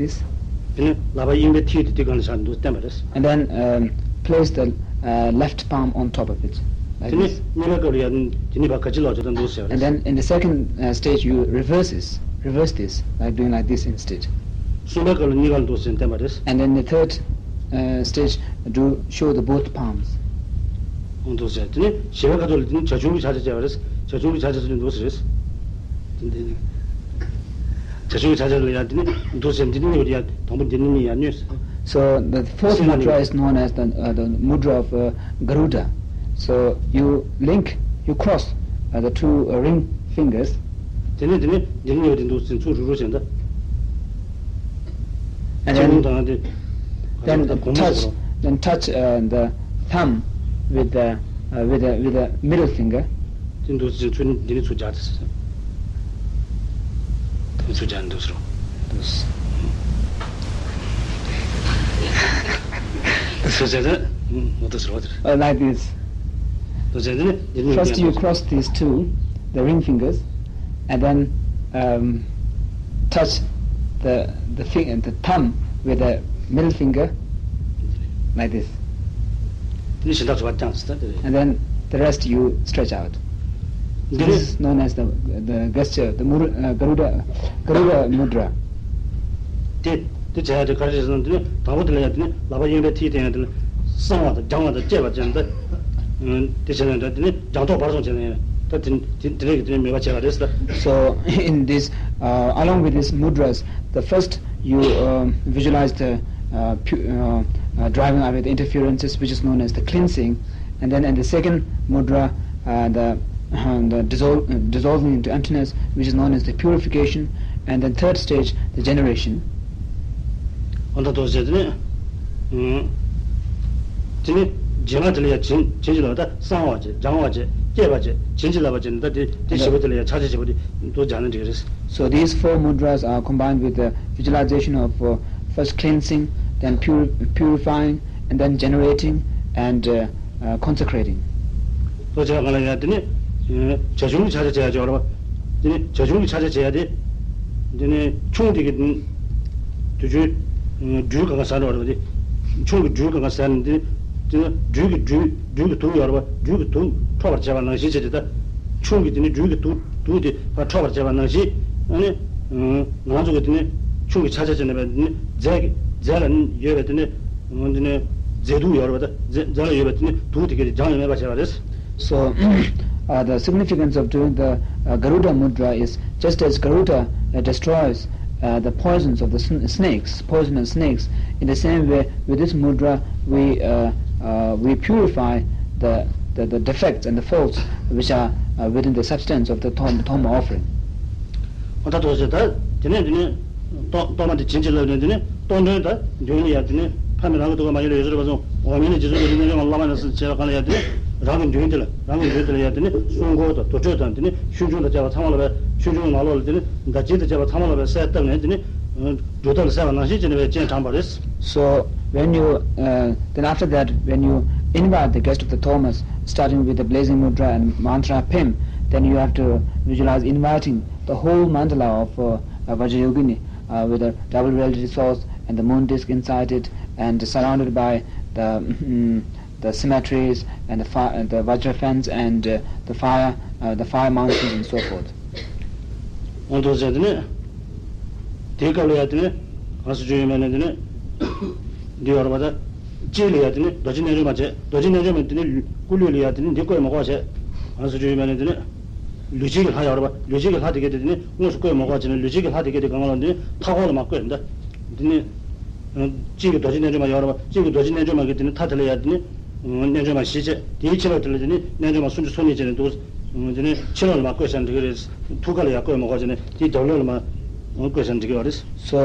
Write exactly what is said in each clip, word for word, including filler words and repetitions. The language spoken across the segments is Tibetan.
This. དེ་ནས་ལག་པ་གཡོན་པའི་མཐིལ་དེ་དེ་སྒང་ལ་བཞག་འདུག་བསྟན་པ་རེད། And then, um, place the, uh, left palm on top of it, like this. དེ་ནས་གཉིས་པའི་སྐབས་ལ་ཡང་དེ་ནས་ཕར་ག་ཅི་ལོག་བྱས་ད་འདུག་ཟེར་བ་རེད། And then in the second, uh, stage, you reverse this, reverse this, like doing like this instead. གསུམ་པའི་སྐབས་ལ་གཉིས་ཀ་ལ་འདུག་ཟེར་བསྟན་པ་རེད། And then the third, uh, stage, do show the both palms. འདུག་ཟེར། དེ་ནས་བཞི་པའི་ཁ་ཐུག་ལ་དེ་ནས་བྱ་ཁྱུང་གི་ཕྱག་རྒྱ་བྱས་པ་རེད། བྱ་ཁྱུང་གི་ཕྱག་རྒྱ་ཟེར་དུས་འདུག་ཟེར་རེད། དེ་འདི་ནི། བྱ་ཁྱུང་གི་ཕྱག་རྒྱ་ལ་ཡང་དེ་ནི་འདུག་ཟེར། འདི་ནི་གཉིས་ཡོད་ཡ། དང་པོ་འདི་ནི་གཉིས་ཡ་གཉིས། So the fourth mudra is known as the, uh, the mudra of, uh, Garuda. So you link, you cross, uh, the two, uh, ring fingers. དེ་ནི་དེ་ནི་འདི་ནི་གཉིས་ཡོད་དེ་འདུག་ཟེར། ཚུར་རུ་རུ་བྱས་ད། And ཚུར་རུ་དང་དེ། then, then གོང་མ་touch, ཟེར་རོ། Then touch, uh, the thumb with the, uh, with the, with the middle finger. དེ་འདུག་ཟེར། ཚུར་འདི་ནི་ཚུར་རྒྱག་དེ་ཟེར། དེ་ཚུར་རྒྱག་འདུག་ཟེར། འདུག་ཟེར། ཚུར་རྒྱག་དེ། འོ་དེ་ཟེར་བ་དེ། Uh, like this. འདུག་ཟེར། དེ་ནི་འདི་ནི། First you cross these two, the ring fingers, and then, um, touch the, the fi-, the thumb with the middle finger, like this. དེ་ནི་གཞན་དག་ཚོ་བར་བརྐྱངས་ཟེར་ད་དེ་རེད། And then the rest you stretch out. འདི་This ནི། Is known as the, the gesture, the Mur-, uh, Garuda, Garuda Mudra. དེ་དེ་བྱ་ཡ་དེ་ག་རེ་རེད་ཟེར་ན། དེ་ནི་དང་པོ་དེ་ལ་ཡ་དེ་ནི་ལག་པ་གཡོན་པའི་མཐིལ་དེ་ཡང་དེ་ནི་གསང་བ་དང་སྦྱང་བ་དང་བཅས་པ་ཅན་ད། དེ་བྱས་ནས་ད་དེ་ནི་སྦྱང་ཐོག་བར་གསུམ་བྱས་ནས་ད་དེ་དེ་དེ་རིགས་ཀྱི་དེ་ནི་མོས་པ་བྱས་པ་རེད་ཟེར། So in this, uh, along with these mudras, the first you, um, visualize the, uh, pu-, uh, uh, driving away the interferences, which is known as the cleansing, and then in the second mudra, uh, the, uh, the dissol-, uh, dissolving into emptiness, which is known as the purification, and then third stage, the generation. འོ་ད་དོ་ཟེར་དེ་ནི། དེ་ནི་རྗེས་མ་དེ་ལ་ཡང་བྱིན་བྱིན་གྱིས་བརླབ་པ་དང་། གསང་བ་བྱས། སྦྱང་བ་བྱས། བསྐྱེད་པ་བྱས། བྱིན་གྱིས་བརླབ་པ་བྱས་ནས་ད་དེ་དེ་བཞི་པོ་དེ་ལ་ཡང་ཕྱག་རྒྱ་བཞི་པོ་དེ་འདུག་སྦྱར་ན་འགྲིག་གི་རེད། So these four mudras are combined with the visualization of, uh, first cleansing, then puri-, purifying, and then generating and, uh, uh, consecrating. དོ་བྱས་པ་གང་ལ་ཡང་དེ་ནི་བྱ་ཁྱུང་གི་ཕྱག་རྒྱ་བྱས་ཡ་ཅིག་ཡོད་རེད་པ། དེ་ནི་བྱ་ཁྱུང་གི་ཕྱག་རྒྱ་བྱས་ཡ་དེ། དེ་ནི་ཁྱུང་དེ་གི་དུས་ཆུ་སྦྲུལ་གང་ག་ཟ་འགྲོ་བ་རེད་པ། དེ་ཁྱུང་གི་སྦྲུལ་གང་ག་ཟ་ནས་དེ་དེ་ནི་སྦྲུལ་གྱི་སྦྲུལ་སྦྲུལ་གྱི་དུག་ཡོད་རེད་པ། སྦྲུལ་གྱི་དུག་འཕྲོག་པར་བྱེད་པ་ནང་བཞིན་བྱས་ཏེ། ད་ཁྱུང་གི་དེ་ནི་སྦྲུལ་གྱི་དུག་དུག་དེ་ཕར་འཕྲོག་པར་བྱེད་པ་ནང་བཞིན། ཨ་ནི་ང་ཚོ་གི་དེ་ནི་ཁྱུང་གི་ཕྱག་རྒྱ་བྱས་ནས་པའི་དེ་ནི་རྫས་ཀྱི་རྫས་ལ་ཡོད་པའི་དེ་ནི་དེ་ནི་རྫས་དུག་ཡོད་རེད་པ། ད་རྫས་རྫས་ལ་ཡོད་པའི་དེ་ནི་དུག་དེ་གས་དེ་སྦྱང་ཡང་མེད་པ་བྱས་པ་རེད། So, uh, the significance of doing the, uh, Garuda Mudra is just as Garuda, uh, destroys, uh, the poisons of the sn-, snakes, poisonous snakes, in the same way, with this mudra, we, uh, uh, we purify the, the, the defects and the faults which are, uh, within the substance of the thom-, thom offering. འོ་ད་དོ་ཟེར། ད་དེ་ནས་དེ་ནས་གཏོར་གཏོར་མ་དེ་བྱིན་གྱིས་བརླབས་ནས། དེ་ནས་གཏོར་མགྲོན་ད་མགྲོན་ལ་ཡ་དེ་ནས་ཕ་མའི་རང་གི་ཐུགས་ཀར་མ་ཡིན་ལ་ཡོད་ཚོད་རེད་པ་སོང་། འོག་མིན་ནས་རྗེ་བཙུན་རྡོ་རྗེ་རྣལ་འབྱོར་མ་བླ་མ་ཡིན་ཟེར་བྱས་པ་གང་ལ་ཡ་དེ་ནས་རང་གི་མགྲོན་དེ་ལ་རང་གི་མགྲོན་དེ་ལ་ཡ་དེ་ནས་སྲུང་འཁོར་དང་དུར་ཁྲོད་དང་། དེ་ནས་ཆོས་འབྱུང་དང་བཅས་པ་ཚང་མ་ལ་བས། ཆོས་འབྱུང་ནང་ལོགས་ལ་དེ་ནས་བདག་བྱིན་དང་བཅས་པ་ཚང་མ་ལ་བས་གསལ་བཏབ་ནས། དེ་ནས་སྒྲོ་བཏགས་ལ་གསལ་བ་ནང་བཞིན་བྱས་ནས་བས་སྤྱན་དྲངས་པ་རེད། So when you, uh, then after that, when you invite the guest of the Thomas, starting with the blazing mudra and mantra Phim, then you have to visualize inviting the whole mandala of, uh, uh, Vajrayogini, uh, with the double reality source and the moon disk inside it, and surrounded by the, mm, the cemeteries and the fi-, and the Vajra fence and, uh, the fire, uh, the fire mountains and so forth. འོ་དོ་ཟེར། དེ་ནས་དེའི་སྐབས་ལ་ཡ་དེ་ནས་ག་རེ་ཟེར་རྒྱུ་ཡོད་མེད་ནས། དེ་ནས་འདི་ཡོད་རེད་པ། ད་དཀྱིལ་ལ་ཡ་དེ་ནས་རྡོ་རྗེ་རྣལ་འབྱོར་མ་བྱས། རྡོ་རྗེ་རྣལ་འབྱོར་མ་དེ་ནས་སྐུ་ལུས་ལ་ཡ་དེ་ནས་འདི་བཀོད་མ་དགོས་བྱས། ག་རེ་ཟེར་རྒྱུ་ཡོད་མེད་ནས། དེ་ནས་ལུས་དཀྱིལ་གྱི་ལྷ་ཡོད་རེད་པ། ལུས་དཀྱིལ་གྱི་ལྷ་དེ་གས་དེ་དེ་ནས་དངོས་སུ་བཀོད་མ་དགོས་བྱས་ནས། ལུས་དཀྱིལ་གྱི་ལྷ་དེ་གས་དེ་གང་ག་ལ་དེ་ནས་མཐའ་འཁོར་ལ་མར་བཀོད་ནས། ད་དེ་ནས་དཀྱིལ་གྱི་རྡོ་རྗེ་རྣལ་འབྱོར་མ་ཡོད་རེད་པ། དཀྱིལ་གྱི་རྡོ་རྗེ་རྣལ་འབྱོར་མ་གི་དེ་ནས་མཐའ་དེ་ལ་ཡ་དེ་ནས་རྣལ་འབྱོར་མ་བཞི་བྱས། དེའི་ཕྱི་ལོགས་དེ་ལ་དེ་ནས་རྣལ་འབྱོར་མ་སུམ་ཅུ་སོ་གཉིས་བྱས་ནས་འདུག་དེ་ནས་ཕྱི་ལོགས་ལ་མར་བཀོད་བཞག་ན་འགྲིག་གི་རེད། ཐུགས་ཀ་ལ་ཡ་བཀོད་མ་དགོས་བྱས་ནས་དེའི་རྒྱབ་ལོགས་ལ་མར་བཀོད་བཞག་ན་འགྲིག་གི་རེད། So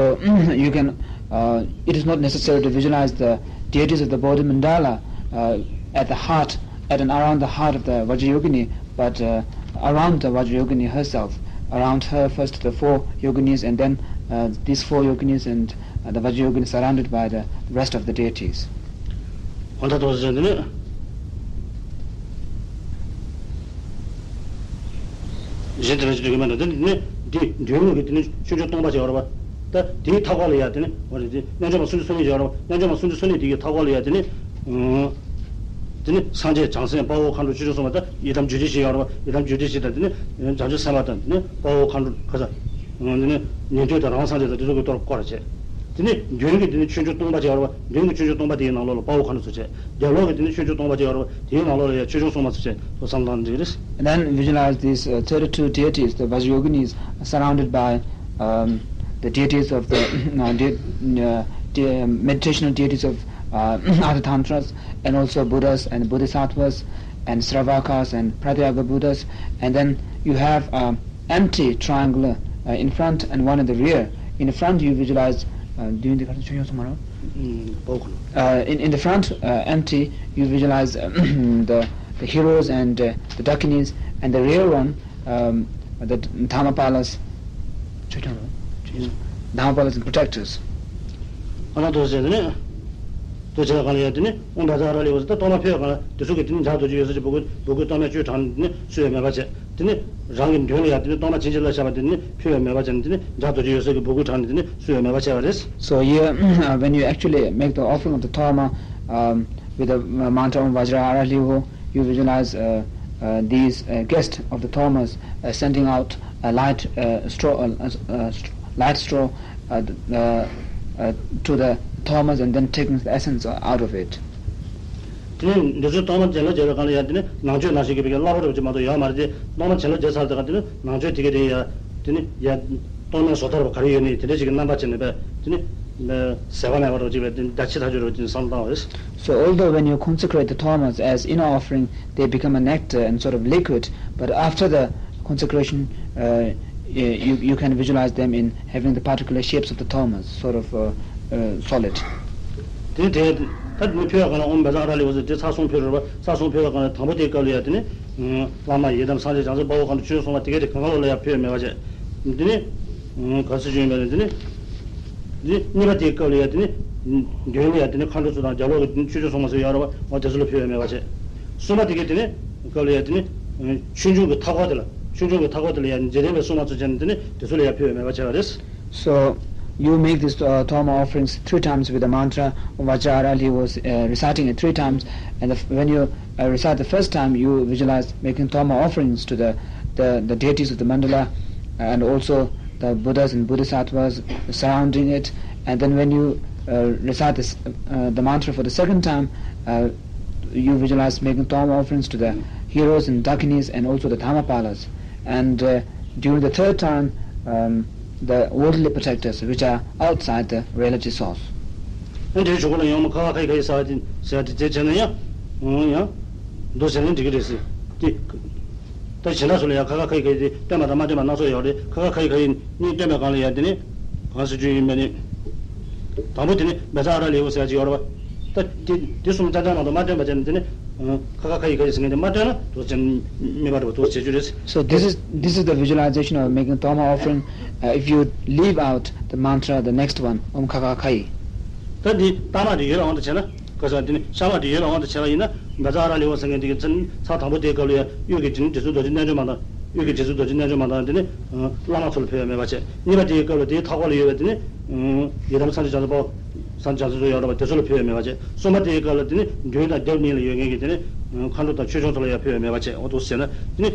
you can, uh, it is not necessary to visualize the deities of the Bodhi Mandala, uh, at the heart, at and around the heart of the Vajrayogini, but, uh, around the Vajrayogini herself, around her first the four yoginis, and then, uh, these four yoginis and, uh, the Vajrayogini surrounded by the rest of the deities. འོ་ད་དོ་ཟེར། དེ་ནས་གཞན་དེ་ལ་ཅི་འདོད་ཀྱི་མེད་འགྲོ། དེ་ནས་འདི་མདུན་ལུགས་ཀྱི་དེ་ནས་ཆོས་འབྱུང་སྟོང་པ་ཅིག་ཡོད་རེད་པ། ད་ ད་དེའི་མཐའ་འཁོར་ལ་ཡ་དེ་ནི་འོ་རེད། དེ་རྣལ་འབྱོར་པ་སུམ་ཅུ་སོ་གཉིས་ཡོད་རེད་བ། རྣལ་འབྱོར་པ་སུམ་ཅུ་སོ་གཉིས་དེ་གི་མཐའ་འཁོར་ལ་ཡ་དེ་ནི་ཨུམ། དེ་ནི་སངས་རྒྱས་བྱང་སེམས་དཔའ་བོ་མཁའ་འགྲོ་ཆོས་སྐྱོང་སྲུང་མ། ད་ཡི་དམ་རྒྱུད་སྡེ་བཞི་ཡོད་རེད་བ། ཡི་དམ་རྒྱུད་སྡེ་བཞི་དང་དེ་ནི་བྱང་ཆུབ་སེམས་དཔའ་དང་དེ་ནི་དཔའ་བོ་མཁའ་འགྲོ་ཁ་ས། དེ་ནི་ཉན་ཐོས་དང་རང་སངས་རྒྱས་དང་དེ་ཚོ་གི་ཐོག་སྐོར་བྱས། དེ་ནི་མདུན་གྱི་དེ་ནི་ཆོས་འབྱུང་སྟོང་པ་ཅིག་ཡོད་རེད་བ། མདུན་གྱི་ཆོས་འབྱུང་སྟོང་པ་དེའི་ནང་ལོགས་ལ་དཔའ་བོ་མཁའ་འགྲོ་ཚོ་བྱས། རྒྱབ་ལོགས་ཀྱི་དེ་ནི་ཆོས་འབྱུང་སྟོང་པ་ཅིག་ཡོད་རེད་བ། དེའི་ནང་ལོགས་ལ་ཡ་ཆོས་སྐྱོང་སྲུང་མ་ཚོ་བྱས། ཐོག་བསམ་བློ་བཏང་འགྲིག་རེད། And then visualize these uh, thirty-two deities, the Vajrayoginis, surrounded by um, the deities of the uh, de- uh, de- meditational deities of uh, Ardhatantras, and also Buddhas and Bodhisattvas and Sravakas and Pratyaga Buddhas. And then you have um, empty triangular uh, in front and one in the rear. In the front, you visualize uh, doing the uh, in, in the front, uh, empty, you visualize uh, the, the heroes and uh, the dakinis, and the rear one, um, the dhammapalas, dhammapalas and protectors. ཨ་ན་དོ་ཟེར་ནས། དེ་བྱས་གང་ལ་ཡ་དེ་ནི་ཨོཾ་བཛྲ་ཨ་ར་ལི་འོ་ཟེར། ད་གཏོར་མ་ཕུལ་བ་གང་ལ་དེ་ཚོ་གི་དེ་ནི་ཇ་རྡོ་རྗེ་འོད་ཟེར་གྱི་སྦུ་གུ་སྦུ་གུའི་གཏོར་མའི་བཅུད་དྲངས་ནས་དེ་ནི་སུ་ཡང་མེད་པ་བྱས། དེ་ནི་རང་གི་མདུན་ལ་ཡ་དེ་ནི་གཏོར་མ་བྱིན་གྱིས་བརླབས་བཞག་པ་དེ་ནི་ཕུལ་བས་མེད་པ་བྱས་ནས། དེ་ནི་ཇ་རྡོ་རྗེ་འོད་ཟེར་གྱི་སྦུ་གུ་དྲངས་ནས་དེ་ནི་སུ་ཡང་མེད་པ་བྱས་པ་རེད། So here, uh, when you actually make the offering of the toma um, with the uh, mantra Om Vajra Ara Hliho, you visualize uh, uh, these uh, guests of the tomas uh, sending out a light uh, straw, uh, uh, st- light straw uh, uh, uh, to the tomas and then taking the essence out of it. དེ་ནས་འདི་ཚོའི་གཏོར་མ་བྱིན་རླབས་བྱས་པའི་སྒང་ལ་ཡ་དེ་ནི་ནང་མཆོད་ནང་བཞིན་གྱི་བི་གའི་བསླབ་པ་རུ་ཅིག་མ་གཏོགས་ཡོད་མ་རེད་དེ། གཏོར་མ་བྱིན་རླབས་བྱས་ཚར་དེ་ག་དེ་ནི་ནང་མཆོད་དེ་གའི་དེ་ཡ་དེ་ནི་ཡ་གཏོར་མའི་བཟོ་ལྟ་རུ་ག་རེ་ཡོད་ནི་དེ་འདྲ་ཅིག་གི་རྣམ་པ་བྱས་ནས་པས་དེ་ནི་ཟད་པ་མེད་པ་རུ་ཅིག་པས་དེ་ནི་ད་ཕྱི་ཐག་ཆོད་རུ་དེ་ནི་བསམ་བློ་བཏང་བ་རེད། So although when you consecrate the tomas as inner offering, they become a nectar and sort of liquid, but after the consecration, uh, you, you can visualize them in having the particular shapes of the tomas, sort of uh, uh, solid. དེ་དེ་ད་དེ་ནི་ཕུལ་བ་གང་ལ་ཨོཾ་བཛྲ་ཨ་ར་ལི་འོ་ཟེར་དེ་ཚར་སོང་ཕུལ་རེད་བ། ཚར་སོང་ཕུལ་བ་གང་ལ་དང་པོ་དེའི་སྐབས་ལ་ཡ་དེ་ནི་བླ་མ་ཡི་དམ་སངས་རྒྱས་བྱང་སེམས་དཔའ་བོ་གང་དུ་ཆོས་གསུངས་པ་དེ་ག་དེ་གང་ག་ལོག་ལ་ཡ་ཕུལ་བས་མེད་པ་བྱས། དེ་ནི་ག་ཚོད་ཅིག་ཡིན་པ་རེད། དེ་ནི་དེ་ནི་གཉིས་པ་དེའི་སྐབས་ལ་ཡ་དེ་ནི་མདུན་ལ་ཡ་དེ་ནི་མཁའ་འགྲོ་ཚོ་དང་རྒྱབ་ལོགས་ཀྱི་དེ་ནི་ཆོས་སྐྱོང་སྲུང་མ་ཚོ་ཡོད་རེད་བ། འོ་དེ་ཚོ་ལ་ཕུལ་བས་མེད་པ་བྱས། གསུམ་པ་དེ་གའི་དེ་ནི་སྐབས་ལ་ཡ་དེ་ནི་ཆོས་འབྱུང་གི་མཐའ་འཁོར་དེ་ལ་ཆོས་འབྱུང་གི་མཐའ་འཁོར་དེ་ལ་ཡ་འཇིག་རྟེན་པའི་སྲུང་མ་ཚོ་བྱས་ནས་དེ་ནི་དེ་ཚོ་ལ་ཡ་ཕུལ་བས་མེད་པ་བྱས་པ་རེད། So you make these uh, Toma offerings three times with the mantra Vajra Ara Hliho, uh, reciting it three times. And the, when you uh, recite the first time, you visualize making Toma offerings to the, the, the deities of the mandala and also the Buddhas and Bodhisattvas surrounding it. And then when you uh, recite this, uh, the mantra for the second time, uh, you visualize making Toma offerings to the heroes and dakinis and also the Dhammapalas. And uh, during the third time, um, the worldly protectors, which are outside the religious source. ཨ་འདྲའི་ཆོ་ག་ལ་ཡང་མ་ཁ་ཁ་ཁ་ཁ་ཡི་ཟ་བ་དེ་ཟ་བ་དེ་དེ་བྱས་ན་ཡང་ཡང་འདུག་ཟེར་ན་འགྲིག་གི་རེད་ཟེར། དེ་ད་བྱེད་ན་སུ་ལ་ཡང་ཁ་ཁ་ཁ་ཁ་ཁ་དེ་སྟོན་པ་དང་མ་སྟོན་པ་སྣ་ཚོགས་ཡོད་རེད། ཁ་ཁ་ཁ་ཁ་ཁ་ཡི་གཉིས་སྟོན་པའི་སྒང་ལ་ཡང་དེ་ནི་གང་ཟེར་རྒྱུ་ཡིན་པ་ནི། དང་པོ་དེ་ནི་བཛྲ་ཨ་ར་ལི་འོ་ཟེར་ཡ་ཅིག་ཡོད་རེད་བ། ད་དེ་དེ་གསུམ་ཅང་ཅང་མ་གཏོགས་མ་སྟོན་པ་བྱས་ནས་དེ་ནི་ཁ་ཁ་ཁ་ཡི་ཁ་ཡི་ཟེར་མཁན་དེ་མ་སྟོན་ན་དུ་ཅན་མི་འབར་བ་དུ་བྱེད་རྒྱུ་རེད། So this is this is the visualization of making Toma offering uh, if you leave out the mantra, the next one, Om Kha Kha Kha Yi. ད་འདི་རྟགས་མ་དེ་ཡོད་པའི་དབང་དུ་བྱས་ན། ཁ་སང་དེ་ནི་ཤ་མ་དེ་ཡོད་པའི་དབང་དུ་བྱས་པ་ཡིན་ན། བཛྲ་ཨ་ར་ལི་འོ་ཟེར་མཁན་དེ་གི་ཚན་ཚར་དང་པོ་དེའི་སྐབས་ལ་ཡང་དབུས་ཀྱི་དེ་ནི་དེ་ཚོའི་རྡོ་རྗེ་རྣལ་འབྱོར་མ་དང་། དབུས་ཀྱི་རྗེ་བཙུན་རྡོ་རྗེ་རྣལ་འབྱོར་མ་དང་དེ་ནི་བླ་མ་ཚོ་ལ་ཕུལ་བས་མེད་པ་བྱས། གཉིས་པ་དེའི་སྐབས་ལ་དེའི་མཐའ་འཁོར་ལ་ཡོད་པའི་དེ་ནི་ཡི་དམ་སངས་རྒྱས་བྱང་སེམས་དཔའ་སངས་རྒྱས་བྱང་སེམས་ཚོ་ཡོད་རེད་པ། དེ་ཚོ་ལ་ཕུལ་བས་མེད་པ་བྱས། གསུམ་པ་དེའི་སྐབས་ལ་དེ་ནི་མདུན་དང་རྒྱབ་གཉིས་ལ་ཡོད་མཁན་གྱི་དེ་ནི་མཁའ་འགྲོ་དང་ཆོས་སྐྱོང་ཚོ་ལ་ཡང་ཕུལ་བས་མེད་པ་བྱས། འོ་འདུག་ཟེར་ན་དེ་ནི་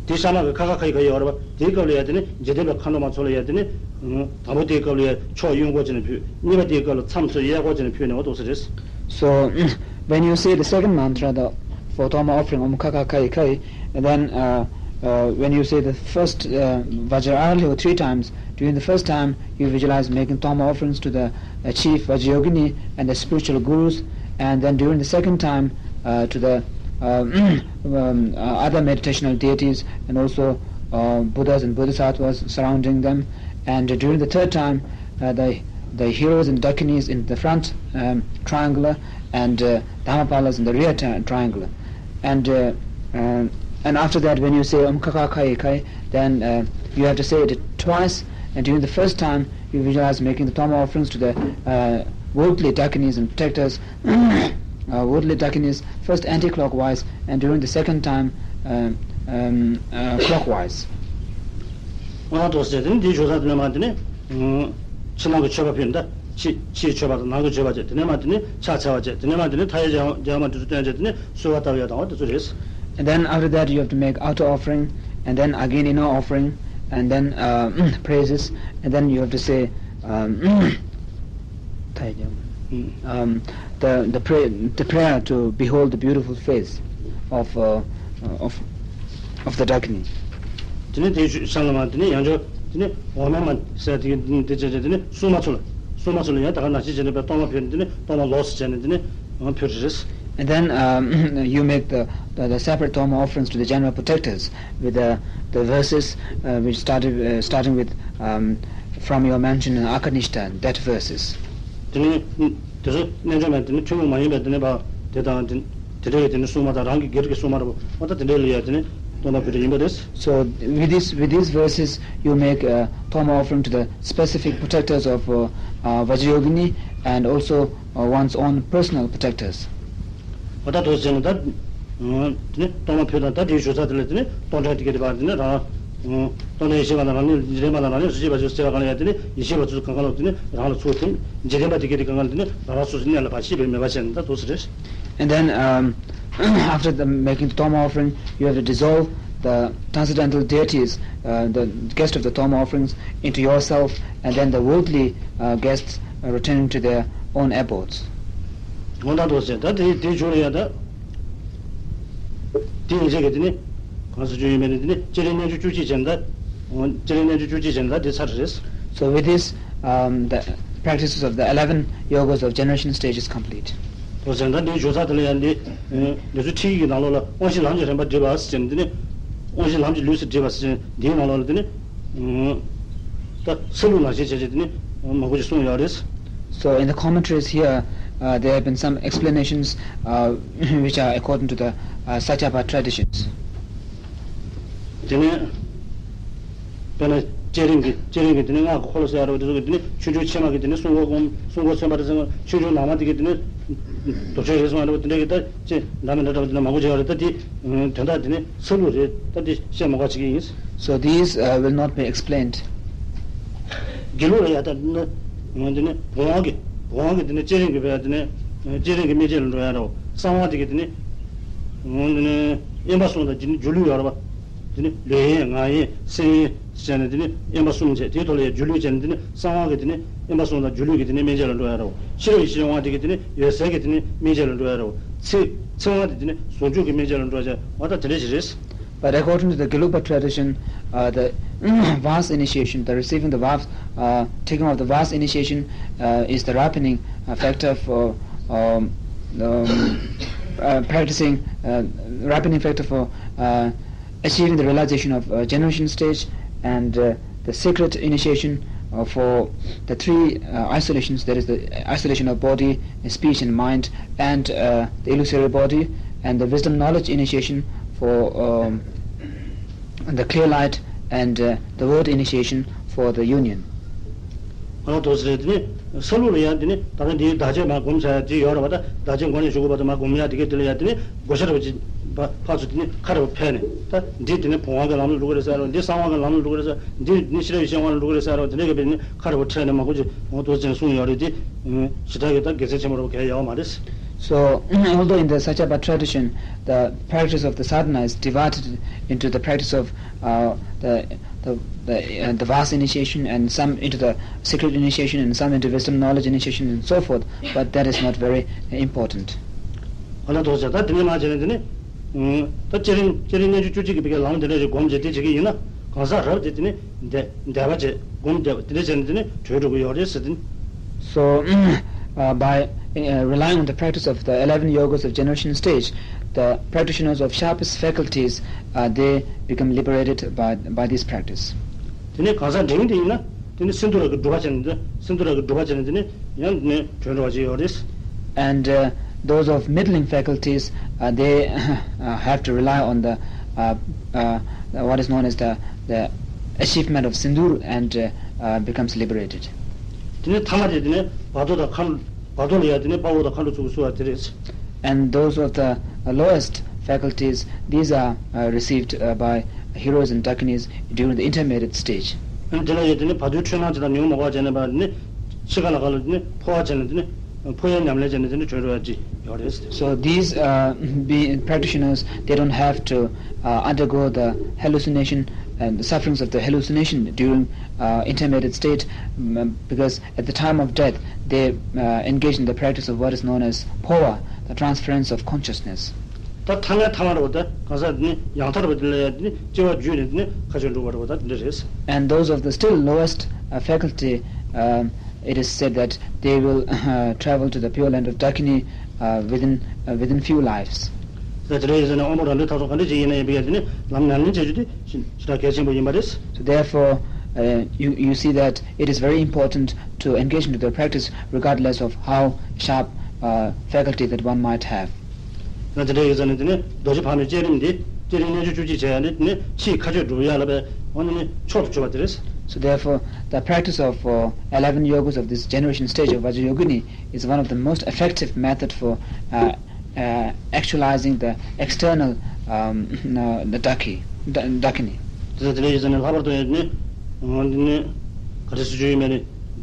དེ་ཤ་མ་གི་ཁ་ཁ་ཁ་ཡི་ཁ་ཡི་ཡོད་རེད་པ། དེའི་སྐབས་ལ་ཡང་དེ་ནི་འཇིག་རྟེན་པའི་མཁའ་འགྲོ་མ་ཚོ་ལ་ཡང་དེ་ནི་དང་པོ་དེའི་སྐབས་ལ་ཡང་ཕྱོགས་གཡོན་སྐོར་བྱས་ནས་ཕུལ། གཉིས་པ་དེའི་སྐབས་ལ་མཚམས་སུ་གཡས་སྐོར་བྱས་ནས་ཕུལ་ནས། འོ་འདུག་ཟེར་རེད། So, when you say the second mantra, the for Toma offering, Om Kha Kha Kha Yi Kha Yi, then uh, uh, when you say the first uh, Vajra Aralyo three times, during the first time you visualize making Toma offerings to the uh, chief Vajrayogini and the spiritual gurus, and then during the second time uh, to the uh, um, uh, other meditational deities and also uh, Buddhas and Bodhisattvas surrounding them, and during the third time uh, the the heroes and dakinis in the front um, triangular and uh, Dhammapalas in the rear tri- triangular. And uh, um, and after that, when you say Om Kha Kha Kha Yi Kha Yi, then uh, you have to say it twice. And during the first time, you visualize making the Toma offerings to the uh, worldly dakinis and protectors, uh, worldly dakinis, first anti-clockwise, and during the second time, uh, um, uh, clockwise. ང་ཏོག་ཟེར་དེ་ནི་འདིའི་བརྗོད་བྱ་དེ་ནི་མ་དེ་ནི། ཕྱི་ནང་གི་མཆོད་པ་ཕུལ་ནས་ད་ཕྱི་ཕྱིའི་མཆོད་པ་དང་ནང་གི་མཆོད་པ་བྱས། དེ་ནས་མ་དེ་ནས་ཕྱག་འཚལ་བ་བྱས། དེ་ནས་མ་དེ་ནས་མཐའ་ཡས་རྒྱལ་བ་རྒྱལ་བ་མ་དེ་ཚོ་བསྟན་བྱས། དེ་ནས་གསོལ་བ་བཏབ་ཡ་དང་བ་དེ་ཚོ་རེད། And then after that, you have to make outer offering, and then again inner offering, and then uh, praises, and then you have to say, um, um, the, the, pray, the prayer to behold the beautiful face of, uh, of, of the Dakini. དེ་ནས་དེའི་ཤུལ་ལ་མ་དེ་ནས་ཡང་བསྐྱར་དེ་ནས་འོག་མིན་མ་ཟེར་དེ་དེ་བྱས་བྱས། དེ་ནས་སྲུང་མ་ཚོ་ལ་སྲུང་མ་ཚོ་ལ་ཡང་ད་ག་ནང་བཞིན་བྱས་ནས་པའི་གཏོར་མ་ཕུལ་ནས། དེ་ནས་གཏོར་མ་ལོགས་སུ་བྱས་ནས་དེ་ནས་ཕུལ་རེད། And then um, you make the, the, the separate Thoma offerings to the general protectors with the, the verses uh, which started uh, starting with um, from your mansion in Akarnishta, that verses. དེ་ནས་དེ་ཚོ་རྣལ་འབྱོར་མ་དེ་ནས་ཐུན་མོང་མ་ཡིན་པའི་དེ་ནས་པ་དེ་དང་དེ་དེ་འདྲ་ཡི་དེ་ནས་སྲུང་མ་དང་རང་གི་སྒེར་གྱི་སྲུང་མ་རེད་པ། ད་དེ་འདྲ་ལ་ཡ་དེ་ནས་གཏོར་མ་ཕུལ་རེ་ཡིན་པ་རེད། So with this, with these verses, you make a Thoma offering to the specific protectors of uh, uh, Vajrayogini and also uh, one's own personal protectors. འོ་ད་དོ་ཟེར་ནས་ད་དེ་ནས་གཏོར་མ་ཕུལ་དང་། ད་དེའི་ཞུ་ས་དེ་ལ་དེ་ནས་གཏོར་མཁན་དེ་ག་དེ་བ་དེ་ནས་རང་གཏོར་མཁན་ཡེ་ཤེས་པ་དང་རང་ལུས་འཇིག་རྟེན་པ་དང་རང་ལུས་སུ་སྐྱེས་པ་ཚོས་ཟེར་བ་གང་ལ་ཡ་དེ་ནས་ཡེ་ཤེས་པ་ཚོས་གང་ག་ལ་དེ་ནས་རང་ལ་ཚུར་དེ་འཇིག་རྟེན་པ་དེ་ག་དེ་གང་ག་ལ་དེ་ནས་རང་ལ་ཚུར་དེ་གནས་ལ་བ་ཤེས་པའི་མེད་པ་བྱས་ནས་ད་དོ་ཟེར་རེད། And then um, after the making the Thoma offering, you have to dissolve the transcendental deities, uh, the guest of the Thoma offerings, into yourself, and then the worldly uh, guests uh, returning to their own abodes. འོ་ད་དོ་ཟེར་ད་དེ་དེ་བྱུང་ལ་ཡ་ད། དེ་ཡིན་ཚད་ཀྱི་དེ་ནི་གང་ཟེར་རྒྱུ་ཡིན་མིན་ནི་དེ་ནི་བསྐྱེད་རིམ་རྣལ་འབྱོར་བཅུ་གཅིག་བྱས་ནས་ད། བསྐྱེད་རིམ་རྣལ་འབྱོར་བཅུ་གཅིག་བྱས་ནས་ད་དེ་ཚར་རེད། So with this, um, the practices of the eleven yogas of generation stage is complete. དོ་ཟེར་ད་འདིའི་བརྗོད་ཚར་དེ་ལ་ཡང་འདི་འདི་ཚོ་ཁྲིད་ཡིག་གི་ནང་ལོགས་ལ་དབང་བཞི་ལམ་གྱི་རིམ་པ་སྒྲིབ་པ་ཟེར་ནས་འདི་ནི། དབང་བཞི་ལམ་གྱི་ལུས་སུ་སྒྲིབ་པ་ཟེར་ནས་འདིའི་ནང་ལོགས་ལ་འདི་ནི། ད་ས་ལུག་ནང་བཞིན་བྱས་བྱས་དེ་ནི་མང་པོ་ཞིག་གསུངས་ཡོད་རེད། So in the commentaries here, uh, there have been some explanations uh, which are according to the uh, Sakyapa traditions. དེ་ནས་དཔེར་ན་བསྐྱེད་རིམ་གྱི་བསྐྱེད་རིམ་གྱི་དེ་ནས་སྔགས་ཀྱི་འཁོར་ལོ་ཟེར་ཡ་རེད་པ། དེ་ཚོ་གི་དེ་ནས་ཆོས་འབྱུང་ཕྱི་མ་གི་དེ་ནས་སྲུང་འཁོར་སྒོམ། སྲུང་འཁོར་མཚོན་པ་རེད་ཟེར། ཆོས་འབྱུང་ནང་མ་དེ་གི་དེ་ནས་དོ་ཆོས་རེད་ཟེར་བ་རེད་པ། དེ་འདྲ་གི་ད་ཅི་འདྲ་མི་འདྲ་འདྲ་བ་དེ་འདྲ་མང་པོ་བྱས་ཡོད་རེད། ད་དེ་དོན་དག་དེ་ནས་ས་ལུག་རེད། ད་དེ་བཤད་མ་དགོས་བྱེད་ཀྱི་ཡིན། So these uh, will not be explained. དགེ་ལུགས་ལ་ཡ་ད་ནི་འདི་ནི་བུམ་དབང་གི་བུམ་དབང་གི་འདི་ནི་བསྐྱེད་རིམ་གྱི་བས་འདི་ནི་བསྐྱེད་རིམ་གྱི་སྨིན་བྱེད་ལ་འགྲོ་ཡ་རོ། གསང་དབང་དེ་གི་འདི་ནི་འདི་ནི་དབེན་པ་གསུམ་དང་འདི་ནི་སྒྱུ་ལུས་ཡོད་རེད་པ། འདི་ནི་ལུས་དབེན་ངག་དབེན་སེམས་དབེན་བྱས་ནས་འདི་ནི་དབེན་པ་གསུམ་བྱས། དེའི་ཐོག་ལ་ཡ་སྒྱུ་ལུས་བྱས་ནས་འདི་ནི་གསང་དབང་གི་འདི་ནི་དབེན་པ་གསུམ་དང་སྒྱུ་ལུས་ཀྱི་འདི་ནི་སྨིན་བྱེད་ལ་འགྲོ་ཡ་རོ། ཤེས་རབ་ཡེ་ཤེས་དབང་དེ་གི་འདི་ནི་འོད་གསལ་གྱི་འདི་ནི་སྨིན་བྱེད་ལ་འགྲོ་ཡ་རོ། ཚིག་ཚིག་དབང་དེ་འདི་ནི་ཟུང་འཇུག་གི་སྨིན་བྱེད་ལ་འགྲོ་ཡ་བྱས། འོ་ད་དེ་འདྲ་ཞིག་རེད། But according to the Gelugpa tradition, uh, the Vas initiation, the receiving the Vas, uh, taking of the Vas initiation uh, is the ripening uh, factor for um, um, uh, practicing, uh, ripening factor for uh, achieving the realization of uh, generation stage and uh, the secret initiation uh, for the three uh, isolations, that is the isolation of body, speech and mind, and uh, the illusory body, and the wisdom knowledge initiation for um, the clear light and uh, the word initiation for the union. ཨ་ལ་དོ་ཟེར་དེ་ནི་ས་ལུག་ལ་ཡང་དེ་ནི་ད་ལྟ་འདིའི་བདག་བསྐྱེད་མ་སྒོམ་བྱ་ཡ་དེ་ཡོད་རེད་པ། ད་བདག་བསྐྱེད་མགོ་ནས་གཞུག་གུ་བར་དུ་མ་སྒོམ་ཡ་དེ་གས་དེ་ལ་ཡང་དེ་ནི་སྒོ་ཤར་བ་ཅིག་ཕར་ཚུར་དེ་ནི་ཁ་རེ་བ་ཕེབས་ནས་ད་འདི་དེ་ནི་བུམ་དབང་གི་ལམ་ལ་འགྲོ་གི་རེད་ཟེར་རོ། འདི་གསང་དབང་གི་ལམ་ལ་འགྲོ་གི་རེད་ཟེར། འདི་ནི་ཤེས་རབ་ཡེ་ཤེས་དབང་ལ་འགྲོ་གི་རེད་ཟེར་རོ། དེ་འདྲ་གི་བས་ནི་ཁ་རེ་བ་ཕེབས་ནས་མང་པོ་ཅིག་འོ་དོ་ཟེར་ནས་གསུངས་ཡོད་རེད། དེ་ཞེ་དྲག་གི་ད་དགེ་མཚན་ཆེན་པོ་རེད་པ། གལ་ཡོད་མ་རེད། So, although in the Sakyapa tradition, the practice of the sadhana is divided into the practice of uh, the the the, uh, the vast initiation and some into the secret initiation and some into wisdom knowledge initiation and so forth, but that is not very important. ཨ་ལ་དོ་ཟེར་ད་དེ་ནས་མ་བྱས་ནས་དེ་ནི་ད་བསྐྱེད་རིམ་བསྐྱེད་རིམ་རྣལ་འབྱོར་བཅུ་གཅིག་གི་བི་ཀའི་ལམ་དེ་འདྲ་ཞིག་སྒོམ་བྱས་དེ་བྱེད་ཀྱི་ཡིན་ན་གང་ཟག་རབ་དེ་དེ་ནི་འདས་འདས་པ་བྱས་སྒོམ་བསྡད་པ་དེ་འདྲ་བྱས་ནས་དེ་ནི་གྲོལ་འགྲོ་གི་ཡོད་རེད་ཟེར་དེ་ནི། So, uh, by uh, relying on the practice of the eleven yogas of generation stage, the practitioners of sharpest faculties, uh, they become liberated by, by this practice. དེ་ནས་གང་ཟག་འབྲིང་དེ་ཡིན་ན་དེ་ནི་སིནྡྷུ་ར་གི་སྒྲུབ་པ་བྱས་ནས་དེ་སིནྡྷུ་ར་གི་སྒྲུབ་པ་བྱས་ནས་དེ་ནི་ཡང་དེ་ནས་གྲོལ་འགྲོ་བ་ཅིག་ཡོད་རེད། And uh, those of middling faculties, uh, they uh, have to rely on the uh, uh, what is known as the, the achievement of sindoor and uh, uh, becomes liberated. དེ་ནས་ཐ་མ་དེ་དེ་ནས་བར་དོ་དང་མཁའ་འགྲོ། བར་དོ་ལ་ཡང་དེ་ནས་དཔའ་བོ་དང་མཁའ་འགྲོ་ཚུ་གིས་བསུ་བ་དེ་རེད། And those of the uh, lowest faculties, these are uh, received uh, by heroes and dakinis during the intermediate stage. ཨ་ནི་དེ་ལ་ཡང་དེ་ནས་བར་དོའི་འཁྲུལ་སྣང་ཅིག་དང་ཉོན་མོངས་པ་ཅིག་ནས་པ་དེ་ནས་ འཆི་ཁ་ལ་ཁ་ལ་དེ་ནི་འཕོ་བ་བྱས་ནས་དེ་ནི་འཕོ་བའི་ཉམས་ལེན་བྱས་ནས་དེ་ནི་གྲོལ་འགྲོ་ཡ་ཅིག་ཡོད་རེད། So these, uh, be, practitioners, they don't have to, uh, undergo the hallucination and the sufferings of the hallucination during, uh, intermediate state, mm, because at the time of death, they, uh, engage in the practice of what is known as འཕོ་བ, the transference of consciousness. ད་ཐ་མའི་ཐ་མ་རེད་པ། ད་གང་ཟག་དེ་ནི་ཡང་དག་པ་དེ་ལ་ཡང་དེ་ནི་སྐྱེ་བ་བརྒྱུད་ནས་དེ་ནི་མཁའ་སྤྱོད་འགྲོ་བ་རེད་པ། ད་དེ་འདྲ་རེད། And those of the still lowest, uh, faculty, um, it is said that they will, uh, travel to the Pure Land of Dakini, uh, within, uh, within few lives. ད་དེ་འདྲ་ཡིན་ཟེར་ན་དབང་པོ་རང་གྲོལ་ཐག་ཆོད་ག་འདྲ་ཅིག་ཡིན་ན་ཡིན་པ་ཡ་དེ་ནི་ལམ་ཉམས་ལེན་བྱེད་རྒྱུ་དེ་ཞེ་དྲག་གལ་ཆེན་པོ་ཡིན་པ་རེད། So therefore, uh, you, you see that it is very important to engage into the practice regardless of how sharp, uh, faculty that one might have. ང་དེ་འདྲ་ཡོད་ཙང་ནི་དེ་ནི་རྡོ་རྗེ་ཕག་མོའི་བསྐྱེད་རིམ་འདི་བསྐྱེད་རིམ་གནད་གཅོད་བཅུ་གཅིག་བྱས་ཡ་ནི་དེ་ནི་ཕྱིའི་མཁའ་སྤྱོད་འགྲུབ་ཡ་ལ་བས་འོ་ནི་ནི་མཆོག་ཏུ་གྱུར་པ་དེ་རེད། So therefore, the practice of, uh, eleven yogas of this generation stage of Vajrayogini is one of the most effective method for, uh, uh, actualizing the external, um, uh, the Daki, Da- Dakini. དེ་ཚོ་དེ་འདྲ་ཡོད་ཙང་ནི་ལྷག་པར་དུ་ཡ་ནི་འོ་འདི་ནི་ག་རེ་ཟེར་རྒྱུ་ཡོད་མེད་ནི་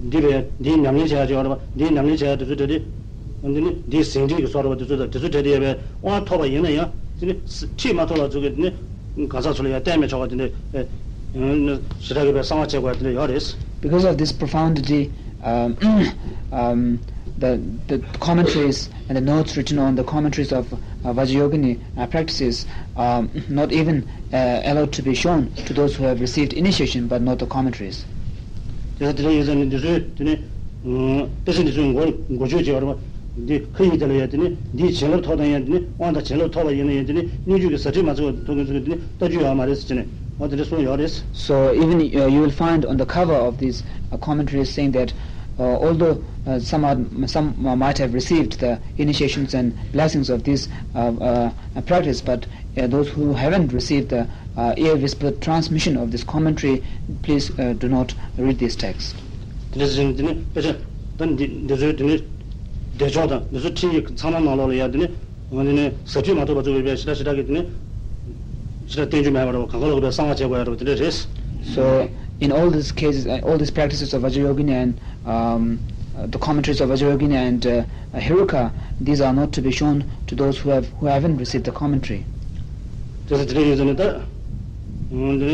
འདི་བས་འདིའི་ཉམས་ལེན་བྱེད་ཡ་ཅིག་ཡོད་རེད་པ། འདིའི་ཉམས་ལེན་བྱེད་ཡ་དེ་ཚོ་དེ་དེ། འདི་ནི་འདིའི་ཟིན་བྲིས་ཀྱི་བཟོ་འདྲ་བ་དེ་ཚོ་དང་དེ་ཚོ་འབྲེལ་ཏེ་ཡོད་པའི་དབང་ཐོབ་པ་ཡིན་ན་ཡང་དེ་ནི་ཁྲིད་མ་ཐོབ་པ་ཚོ་གིས་དེ་ནི་གང་ཟག་ཚོ་ལ་ཡང་བསྟན་མི་ཆོག་པ་དེ་འདྲ་ཞེ་དྲག་གི་བའི་གསང་བ་བྱེད་དགོས་པ་དེ་འདྲ་ཡོད་རེད། Because of this profundity, um, um, the, the commentaries and the notes written on the commentaries of, uh, Vajrayogini, uh, practices are not even, uh, allowed to be shown to those who have received initiation but not the commentaries. དེ་ལྟར་ཡིན་ཙང་ནི་འདི་ཚོའི་དེ་ནི་ཨང་། དཔེ་ཆ་འདི་ཚོའི་འགོ་འགོ་བརྗོད་བྱས་པ་རེད་པ། འདི་ཁ་ཡིག་དེ་ལ་ཡང་དེ་ནི་འདིའི་བྱིན་རླབས་ཐོབ་དང་ཡང་དེ་ནི་དབང་དང་བྱིན་རླབས་ཐོབ་པ་ཡིན་ན་ཡང་དེ་ནི་སྣོད་བཅུད་ཀྱི་ཟ་འཕྲུལ་མ་ཚང་བ་ཐོབ་མཁན་ཚོ་གིས་དེ་ནི་ལྟ་རྒྱུ་ཡོད་མ་རེད་ཟེར་ནས་འོ་དེ་འདྲ་གསུངས་ཡོད་རེད། So even, uh, you will find on the cover of these, uh, commentaries saying that, uh, although, uh, some are, some, uh, might have received the initiations and blessings of this, uh, uh, practice, but, uh, those who haven't received the, uh, ear whisper transmission of this commentary, please, uh, do not read this text. དེ་འདྲ་ཟེར་ནས་དེ་ནི་དཔེ་ཆ་ད་འདི་འདི་ཚོའི་དེ་ནི་བདེ་མཆོག་དང་འདི་ཚོ་ཁྲིད་ཡིག་ཚང་མ་ནང་ལོགས་ལ་ཡང་དེ་ནི་འོ་དེ་ནི་ཟ་འཕྲུལ་མ་ཐོབ་པ་ཚོ་གིས་ཞེ་དྲག་ཞེ་དྲག་གི་དེ་ནི་ཞེ་དྲག་བསྟན་རྒྱུ་མེད་པ་རེད་པ། གང་ག་ལོག་གིས་གསང་བ་བྱེད་དགོས་ཡ་རེད་པ། དེ་འདྲ་རེད། So in all these cases, uh, all these practices of Vajrayogini and, um, uh, the commentaries of Vajrayogini and, uh, Heruka, these are not to be shown to those who have, who haven't received the commentary. དེ་ཚོ་དེ་འདྲ་ཡིན་ཙང་ནི་ད་འོ་དེ་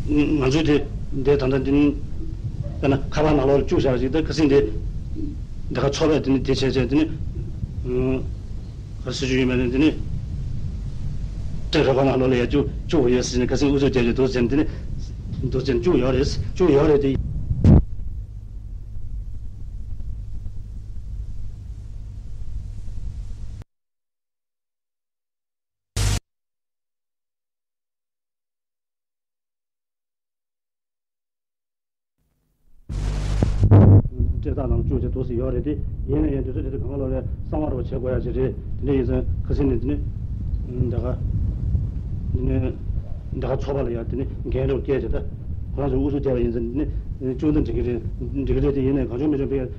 ནི། ང་ཚོའི་དེ་འདི་ད་ལྟ་འདི་ནི་དཔེར་ན་ཁ་པར་ནང་ལོགས་ལ་བཅུག་བཞག་ཅིག་ད་ཁ་སང་འདི་འདི་ག་ཚོ་བས་དེ་ནི་དེ་བྱས་བྱས་དེ་ནི་ག་རེ་ཟེར་རྒྱུ་ཡོད་མེད་ནི་དེ་ནི་ཏྲེ་ར་པ་ནང་ལོགས་ལ་ཡ་བཅུག་བཅུག་ཡོད་ཟེར་ནས་ཁ་སང་ཨུ་ཚུགས་རྒྱག་རྒྱུ་འདུག་ཟེར་ནས་དེ་ནི་འདུག་ཟེར་ནས་བཅུག་ཡོད་རེད། བཅུག་ཡོད་རེད་དེ། སྤྲད་རྟགས་ནང་བཅུག་བྱས་འདུག་སེ་ཡོད་རེད་དེ། ཡིན་ན་ཡང་དེ་ཚོ་དེ་ཚོ་གང་ག་ལོག་རེད་གསང་བ་རོགས་བྱེད་དགོས་ཡ་ཅིག་རེད། དེ་འདྲ་ཡིན་ཙང་ཁ་སང་ནས་དེ་ནི་ད་ག་དེ་ནི་ད་ག་ཚོགས་པ་ལ་ཡ་དེ་ནི་འགན་རེ་བཀལ་བྱས་ད་ཁོ་རང་ཚོ་ཨུ་ཚུགས་བརྒྱབ་པ་ཡིན་ཙང་དེ་ནི་བཅུག་ན་འགྲིག་གི་རེད། འགྲིག་གི་རེད་དེ། ཡིན་ནའི་གང་བྱུང་མི་བྱུང་བས།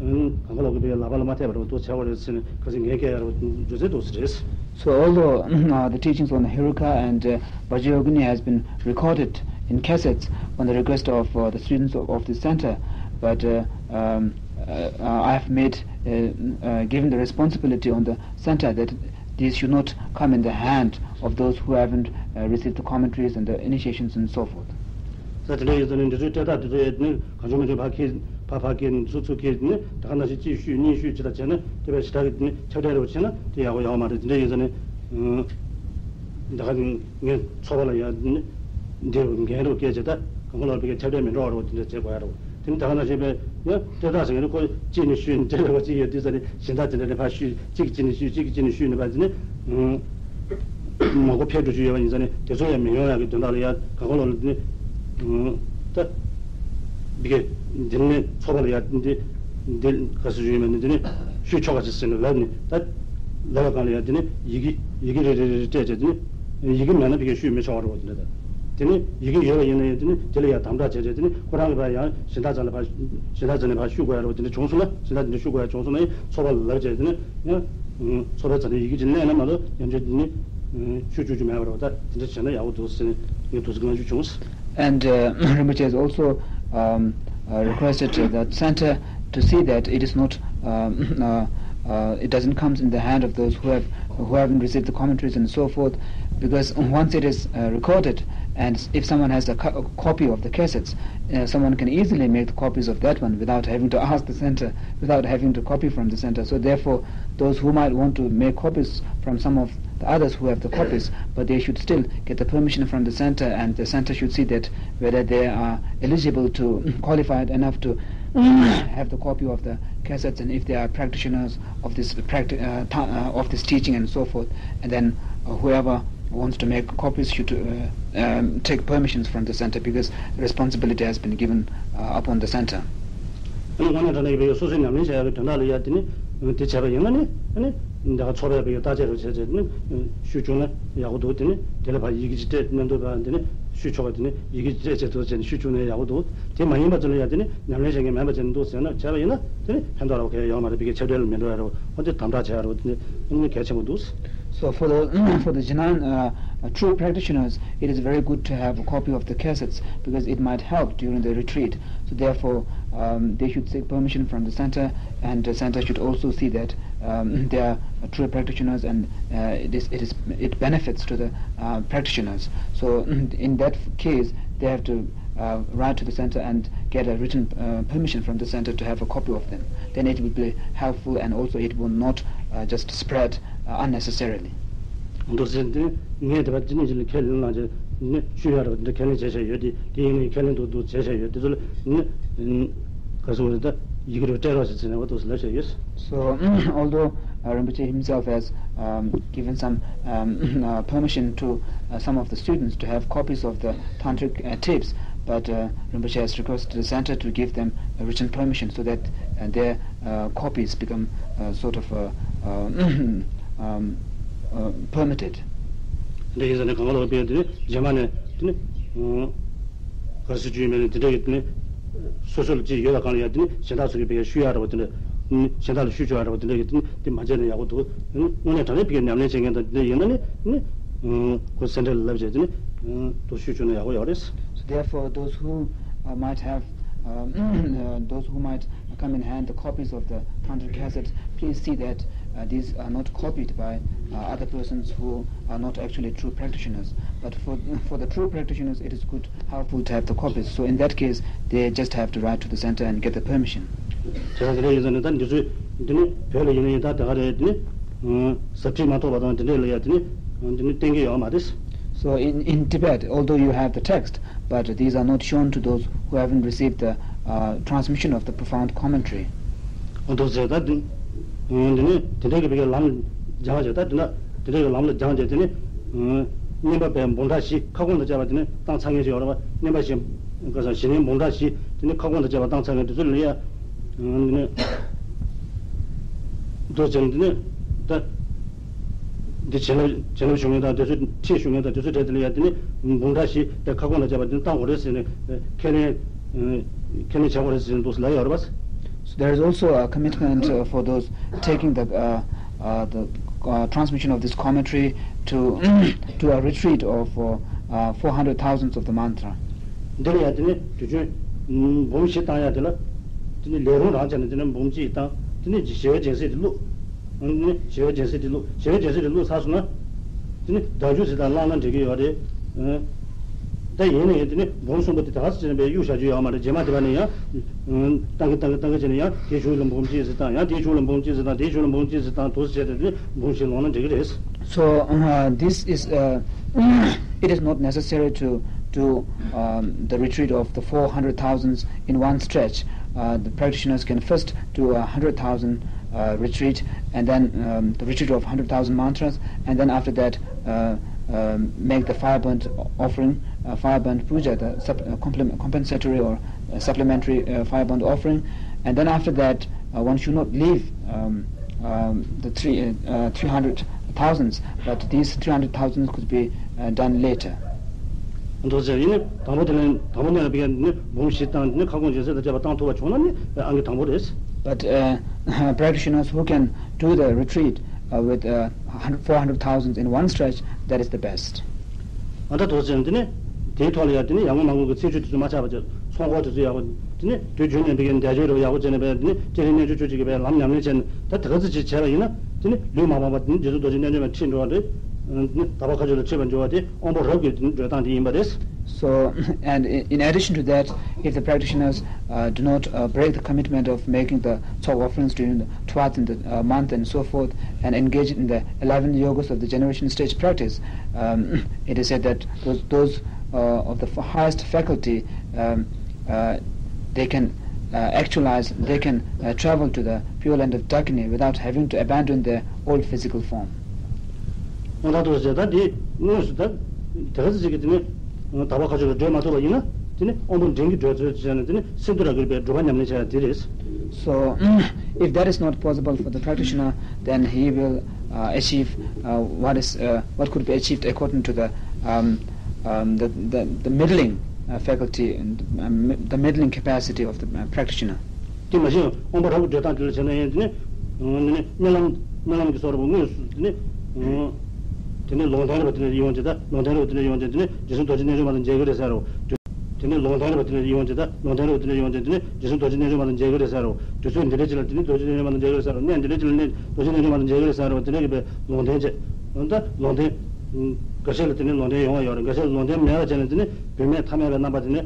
གང་ག་ལོག་གི་བའི་ལག་པ་ལ་མ་ཐེབས་པ་རེད་པ། འདུག་བྱ་བ་རེད་ཟེར་ནས་ཁ་སང་ངས་བཀལ་ཡ་རེད་པ། འདུག་ཚེ་འདུག་སེ་རེད། So although, uh, the teachings on the Heruka and, uh, Vajrayogini has been recorded in cassettes on the request of, uh, the students of, of the center, but, uh, um, uh, uh, I have made, uh, uh, given the responsibility on the center that these should not come in the hand of those who haven't, uh, received the commentaries and the initiations and so forth. ས་དེ་འདྲ་ཡོད་ཙང་ནི་འདི་ཚོའི་སྤྲད་རྟགས་དེ་ཚོ་ཡོད་ནི་གང་བྱུང་མི་བྱུང་ཕར་འཁྱེར་ཕར་ཕར་འཁྱེར་ནི་ཚུར་ཚུར་འཁྱེར་ནི་ད་ག་ནང་བཞིན་གཅིག་བཤུས་གཉིས་བཤུས་ཅི་ལྟར་བྱས་ན་དེ་བས་ཞེ་དྲག་གི་ནི་ཁྱབ་བརྡལ་རེ་བ་བྱས་ན་དེ་ཡག་པོ་ཡོད་མ་རེད། དེ་འདྲ་ཡོད་ཙང་ནི་ད་ག་ངས་ཚོགས་པ་ལ་ཡང་ནི་འདི་འགན་རེ་བ་བཀལ་བྱས་ད་གང་ག་ལོག་པའི་ཁྱབ་བརྡལ་མི་འགྲོ་བ་རེ་བ་དེ་འདྲ་བྱེད་དགོས་ཡ་རེད་བ། དེ་ནི་ད་ག་ནང་བཞིན་པའི་ཡང་སྤྲད་རྟགས་ཟེར་མཁན་ནི་ཁོ་གཅིག་ནས་བཤུས་ནས་སྤྲད་རེ་བ་གཅིག་ཡོད་དུས་ཙ་ནི་གཞན་དག་དེ་འདྲ་ནི་ཕར་བཤུས་གཅིག་གཅིག་ནས་བཤུས་གཅིག་གཅིག་ནས་བཤུས་ནས་ཕར་དེ་ནི། མང་པོ་འཕེལ་འགྲོ་རྒྱུ་ཡོད་པ་ཡིན་ཙང་ནི་དེ་ཚོ་ཡང་མི་ཡོང་ཡག་གི་དོན་དག་ལ་ཡང་གང་ག་ལོག་ལ་དེ་ནི་ད་འདི་ག་འདི་ནི་ཚོགས་པ་ལ་ཡང་འདི་འདི་ག་ཟེར་རྒྱུ་ཡོད་མེད་ནི་དེ་ནི་ཞུས་ཆོག་ག་ཅིག་ཟེར་ནས་ལབ་ནས་ད་ལབ་པའི་སྒང་ལ་ཡང་དེ་ནི་ཡི་གེ་ཡི་གེ་རེ་རེ་རེ་རེ་སྤྲད་བྱས་དེ་ནི་ཡི་གེ་མེད་ན་ཕ་གིར་ཞུས་མི་ཆོག་པ་རེད་པ། དེ་འདྲ་ད་དེ་ནི་ཡི་གེ་ཡོད་པ་ཡིན་ན་ཡང་དེ་ནི་དེ་ལ་ཡང་དམ་དྲག་བྱས་བྱས་དེ་ནི་ཁོ་རང་གི་ཕར་ཡང་གཞན་དག་ཚོ་ལ་ཕར་གཞན་དག་ཚོ་ནས་ཕར་ཞུ་དགོས་ཡ་རེད་པ། དེ་འདྲ་བྱུང་སོང་ན་གཞན་དག་དེ་འདྲ་ཞུ་དགོས་ཡ་བྱུང་སོང་ན་ཡང་ཚོགས་པ་ལ་ལབ་བྱས་དེ་ནི། ཡང་ཚོགས་པའི་རྩ་ནས་ཡི་གེ་ཅིག་གླེང་ན་མ་གཏོགས་ཡང་བསྐྱར་དེ་ནི་ཞུ་བཅུག་རྒྱུ་མེད་པ་རེད་པ། ད་དེ་འདྲ་བྱས་ན་ཡག་པོ་འདུག་ཟེར་ནས་ངས་དུས་ཚོད་གནང་རྒྱུ་བྱུང་། And, uh, Rinpoche has also, um, uh, requested the center to see that it is not, um, uh, uh, it doesn't come in the hand of those who have, who haven't received the commentaries and so forth, because once it is, uh, recorded, and if someone has a, co- a copy of the cassettes, uh, someone can easily make the copies of that one without having to ask the center, without having to copy from the center. So therefore, those who might want to make copies from some of the others who have the copies, but they should still get the permission from the center, and the center should see that whether they are eligible to, qualified enough to have the copy of the cassettes, and if they are practitioners of this practi- uh, ta- uh, of this teaching and so forth, and then, uh, whoever wants to make copies should, uh, um, take permissions from the center, because responsibility has been given, uh, upon the center. ཨ་ནི་དངོས་གནས་དྲང་གནས་ཀྱི་བོད་ཡིག་སོ་སོས་ཉམས་ལེན་བྱ་ཡག་གི་དོན་དག་ལ་ཡ་དེ་ནི་དེ་བྱས་པ་ཡིན་ན་ནི་ཨ་ནི་ད་ག་ཚོགས་པའི་བོད་ཡིག་བརྟག་དཔྱད་རུ་བྱས་བྱས་ནི་ཞུ་བཅུག་ན་ཡག་པོ་འདུག་དེ་ནི་དེ་ལ་ཕར་ཡི་གེ་ཅིག་སྤྲད་གནོན་འདུག་པ་དེ་ནི་ཞུ་ཆོག་པ་དེ་ནི་ཡི་གེ་ཅིག་སྤྲད་བྱས་འདུག་བྱས་ནས་ཞུ་བཅུག་ན་ཡག་པོ་འདུག་དེ་མ་ཡིན་པ་ཚོ་ལ་ཡ་དེ་ནི་ཉམས་ལེན་བྱེད་མཁན་མེད་པ་བྱས་ནས་འདུག་ཟེར་ན་བྱས་པ་ཡིན་ན་དེ་ནི་ཕན་ཐོགས་ར་བ་གལ་ཡོད་མ་རེད། བོད་ཡིག་ཁྱབ་གདལ་མི་འགྲོ་ཡ་ར་བ་དེ་ཐམ་ཐག་བྱས་ཡ་ར་བ་དེ་ནི་གལ་ཆེན་པོ་འདུག So for the for the Jinan, uh, uh, true practitioners, it is very good to have a copy of the cassettes because it might help during the retreat. So therefore, um, they should seek permission from the center, and the center should also see that, um, they are true practitioners, and, uh, it is it is it benefits to the, uh, practitioners. So in that case, they have to, uh, write to the center and get a written, uh, permission from the center to have a copy of them. Then it will be helpful, and also it will not, uh, just spread, uh, unnecessarily. འདུག་ཟེར་ཏེ་ངས་དེ་བ་དེ་ནས་ཅི་ལ་ཁས་ལེན་གནང་བྱས་ནས་ཞུ་ཡ་ར་བ་དེ་འདྲ་ཁས་ལེན་བྱས་བྱས་ཡོད་དེ་དེ་ཡིན་ནའི་ཁས་ལེན་འདུག་འདུག་བྱས་བྱས་ཡོད་དེ་ཚོ་ལ་ནི་ག་སོང་རེད་ད་ཡི་གེ་རུ་སྤྲད་རོགས་ཞེས་ཟེར་ནས་བ་འདུག་ཟེར་ལབ་བྱས་ཡོད། So, although, uh, Rinpoche himself has, um, given some, um, uh, permission to, uh, some of the students to have copies of the tantric, uh, tapes, but, uh, Rinpoche has requested the center to give them a written permission so that, uh, their, uh, copies become, uh, sort of, uh, uh, um, uh, permitted. འདི་ཡིན་ཟེར་ནས་གང་ག་ལ་བ་དཔེ་དེ་ནི་རྗེས་མ་ནས་དེ་ནི། ག་རེ་ཟེར་རྒྱུ་ཡིན་མིན་དེ་འདྲ་ཡོད་དེ་ནི། སོ་སོ་ལ་ཅིག་ཡོད་པ་གང་ལ་ཡ་དེ་ནི་གཞན་དག་ཚོ་གིས་བེ་ཡ་ཞུ་ཡ་ར་བ་དེ་འདྲ། གཞན་དག་ལ་ཞུ་ཆོག་ཡ་ར་བ་དེ་འདྲ་ཡོད་དེ་ནི་དེ་མ་བྱས་ན་ཡག་པོ་འདུག་དངོས་གནས་དྲང་གནས་བེ་ཡ་ཉམས་ལེན་བྱེད་མཁན་དང་དེ་འདྲ་ཡིན་ན་ནི་ནི། ཁོ་སེ་འབྲེལ་ལབ་བྱས་དེ་ནི། དུ་ཞུ་བཅུག་ན་ཡག་པོ་ཡོད་རེད། So therefore, those who, uh, might have, um, uh, those who might come in hand the copies of the Tantra cassette, please see that, uh, these are not copied by, uh, other persons who are not actually true practitioners. But for, for the true practitioners, it is good, helpful to have the copies. So in that case, they just have to write to the center and get the permission. དེ་ལ་དེ་འདྲ་ཡིན་ཙང་ནི་ད་འདི་ཚོ་འདི་ནི་བོད་ལ་ཡིན་ན་ཡིན་ད་དེ་ག་རེད་འདི་ནི་ཟབ་ཁྲིད་མ་ཐོབ་པ་དང་དེ་འདྲ་ལ་ཡ་འདི་ནི་འདི་ནི་གཏན་འཁེལ་ཡོད་མ་རེད། So in, in Tibet, although you have the text, but these are not shown to those who haven't received the, uh, transmission of the profound commentary. འོ་འདུག་ཟེར་ད་འདི་འདི་ནི་དེ་འདྲ་གི་བི་གའི་ལམ་སྦྱངས་བྱས་ད་འདི་ན་དེ་འདྲ་གི་ལམ་ལ་སྦྱངས་བྱས་དེ་ནི་བསྙེན་པ་བའི་འབུམ་ཕྲག་བཞི་ཁ་སྐོང་དང་བཅས་པ་དེ་ནི་བཏང་ཚར་མཁན་ཞིག་ཡོད་རེད་བ། བསྙེན་པ་བཞི་ག་ས་བཞི་ལེན་འབུམ་ཕྲག་བཞི་དེ་ནི་ཁ་སྐོང་དང་བཅས་པ་བཏང་ཚར་མཁན་དེ་ཚོ་ལ་ཡ་འདི་ནི། འདུག་ཟེར་ནས་འདི་ནི་ད། འདི་བྱིན་རླབས་བྱིན་རླབས་ཞུ་མཁན་དང་དེ་ཚོ་ཁྲིད་ཞུ་མཁན་དང་དེ་ཚོ་གྲས་དེ་ལ་ཡ་འདི་ནི་འབུམ་ཕྲག་བཞི་དེ་ཁ་སྐོང་དང་བཅས་པ་འདི་ནི་བཏང་དགོས་རེད་ཟེར་ནས་ཁས་ལེན་ཁས་ལེན་བྱ་དགོས་རེད་ཟེར་ནས་འདུག་ལབ་ཡོད་རེད་པ། So there is also a commitment, uh, for those taking the, uh, uh, the, uh, transmission of this commentary to to a retreat of, uh, uh, four hundred thousands of the mantra. འདི་ལ་ཡ་དེ་ནི་དུས་རྒྱུན་འབུམ་བཞི་བཏང་ཡ་དེ་ལ་དེ་ནི་ལས་རུང་རང་བྱས་ནས་དེ་ནི་འབུམ་གཅིག་བཏང་དེ་ནི་ཞི་བའི་སྦྱིན་སྲེག་དེ་བླུགས། ཨ་ནི་ཞི་བའི་སྦྱིན་སྲེག་དེ་བླུགས། ཞི་བའི་སྦྱིན་སྲེག་དེ་བླུགས་ཚར་སོང་ན་དེ་ནི་བདག་རྒྱུ་ཟེར་དང་བླངས་ན་འགྲིག་གི་ཡོད་རེད། ད་ཡིན་ན་ཡང་དེ་ནི་འབུམ་གསུམ་པོ་དེ་ད་ག་ཟེ་བྱས་ནས་དབྱུག་བཞག་རྒྱུ་ཡོད་མ་རེད། རྗེས་མ་དེ་བ་ནས་ཡང་བཏང་གི་བཏང་གི་བཏང་གི་བྱས་ནས་ཡང་དེའི་གཞུག་ལ་འབུམ་གཅིག་ཟེར་དང་ཡང་དེའི་གཞུག་ལ་འབུམ་གཅིག་ཟེར་དང་དེའི་གཞུག་ལ་འབུམ་གཅིག་ཟེར་དང་འདུག་སེ་བྱས་ཏེ་དེ་ནི་འབུམ་བཞི་ལོངས་ན་འགྲིག་གི་རེད། So, uh, this is, uh, it is not necessary to do, um, the retreat of the four hundred thousands in one stretch. Uh, the practitioners can first do a hundred thousand, uh, retreat, and then, um, the retreat of hundred thousand mantras, and then after that, uh, um, make the fire burnt offering, uh, fire burnt puja, the sup- uh, complement- compensatory or, uh, supplementary, uh, fire burnt offering, and then after that, uh, one should not leave, um, um, the three, uh, uh, three hundred thousands, but these three hundred thousands could be, uh, done later. འདུག་ཟེར་ཡིན་ནི་དང་པོ་དེ་ལས་དང་པོ་ནས་ལ་བི་ཡ་ནི་འབུམ་བཞི་བཏང་ནི་ཁ་སྐོང་སྦྱིན་སྲེག་དང་བཅས་པ་བཏང་ཐུབ་པ་བྱུང་ན་ནི་ཨང་ཀི་དང་པོ་རེད། But, uh, practitioners who can do the retreat, uh, with, uh, hundred, four hundred thousand in one stretch, that is the best. ཨ་ད་འདུག་ཟེར་འདི་ནི་དེའི་ཐོག་ལ་ཡ་དེ་ནི་ཡར་ངོ་མར་ངོ་གི་ཚེས་བཅུ་དེ་ཚོ་མ་ཆག་པ་བྱས་ ཚོགས་འཁོར་དེ་ཚོ་ཡག་པོ་དེ་ནི་དུས་རྒྱུན་ནས་འབད་གིན་བཟླས་བརྗོད་རེ་ཡག་པོ་བྱས་ནས་འབད་དེ་ནི་སྤྱན་རས་རྣལ་འབྱོར་ཆོས་ཀྱི་འབད་ལམ་ཉམས་ལེན་བྱས་ནས་ད་དེ་ག་ཚོད་ཅིག་བྱས་པ་ཡིན་ན་དེ་ནི་ལུས་མ་ཕངས་པ་དེ་ནི་རྗེ་བཙུན་རྡོ་རྗེ་རྣལ་འབྱོར་མ་ཁྲིད་འགྲོ་བ་རེད། དེ་ནི་དག་པ་མཁའ་སྤྱོད་ལ་ཁྲིད་པར་འགྱུར་བ་དེ་དབང་པོ་རབ་ཀྱི་དེ་ནི་བགྲོད་སྟངས་དེ་ཡིན་པ་རེད། So, and in in addition to that, if the practitioners uh, do not uh, break the commitment of making the Tsok offerings during the twelfth in the uh, month and so forth, and engage in the eleven yogas of the generation stage practice, um, it is said that those, those uh, of the f- highest faculty, um, uh, they can uh, actualize, they can uh, travel to the pure land of Dakini without having to abandon their old physical form. དངོས་ཐོག་ཏུ་ཟེར་ད་འདི་དངོས་སུ་ད་དེ་ག་ཚོད་ཅིག་གིས་དེ་ནི་དག་པ་མཁའ་སྤྱོད་ལ་བགྲོད་མ་ཐུབ་པ་ཡིན་ན་དེ་ནི་དབང་པོ་འབྲིང་གི་བགྲོད་ཚུལ་བྱས་ནས་དེ་ནི་སིན་དྷུ་ར་གིར་པའི་སྒྲུབ་པ་ཉམས་ལེན་བྱ་ཡ་དེ་རེད། So, if that is not possible for the practitioner, then he will uh, achieve uh, what is uh, what could be achieved according to the um, um, the, the, the middling uh, faculty and um, the middling capacity of the uh, practitioner. དེ་མ་གཞི་དབང་པོ་རབ་ཏུ་བགྲོད་སྟངས་དེ་ལ་བྱས་ན་ཡང་དེ་ནི་ཨ་ནི་རྨི་ལམ་རྨི་ལམ་གྱི་བཟོ་འདྲ་པོ་དངོས་སུ་དེ་ནི་ཨ་དེ་ནི་ལུང་བསྟན་རེད་པ། དེ་ནི་ཡོང་བྱས་ད་ལུང་བསྟན་རེད་པ། དེ་ནི་ཡོང་བྱས་དེ་ནི་རྗེ་བཙུན་རྡོ་རྗེ་རྣལ་འབྱོར་མ་དང་མཇལ་གྱི་རེད་ཟེར་རོ། དེ་ནི་ལུང་བསྟན་རེད་པ། དེ་ནི་ཡོང་བྱས་ད་ལུང་བསྟན་རེད་པ། དེ་ནི་ཡོང་བྱས་དེ་ནི་རྗེ་བཙུན་རྡོ་རྗེ་རྣལ་འབྱོར་མ་དང་མཇལ་གྱི་རེད་ཟེར་རོ། དུས་ཚོད་འདི་འདྲའི་ཅིག་ལ་དེ་ནི་རྡོ་རྗེ་རྣལ་འབྱོར་མ་དང་མཇལ་གྱི་རེད་ཟེར་རོ། གནས་འདི་འདྲའི་ཅིག་ལ་ནི་རྡོ་རྗེ་རྣལ་འབྱོར་མ་དང་མཇལ་གྱི་རེད་ཟེར་རོ། དེ་འདྲ་གི་པའི་ལུང་བསྟན་བྱས། འོན་ཏེ་ལུང་བསྟན་འགའ་ཤས་ལ་དེ་ནི་ལུང་བསྟན་ཡོང་བ་ཡོད་རེད། འགའ་ཤས་ལ་ལུང་བསྟན་མེད་པ་བྱས་ནས་དེ་ནི་བུད་མེད་ཐ་མལ་པའི་རྣམ་པ་དེ་ནི་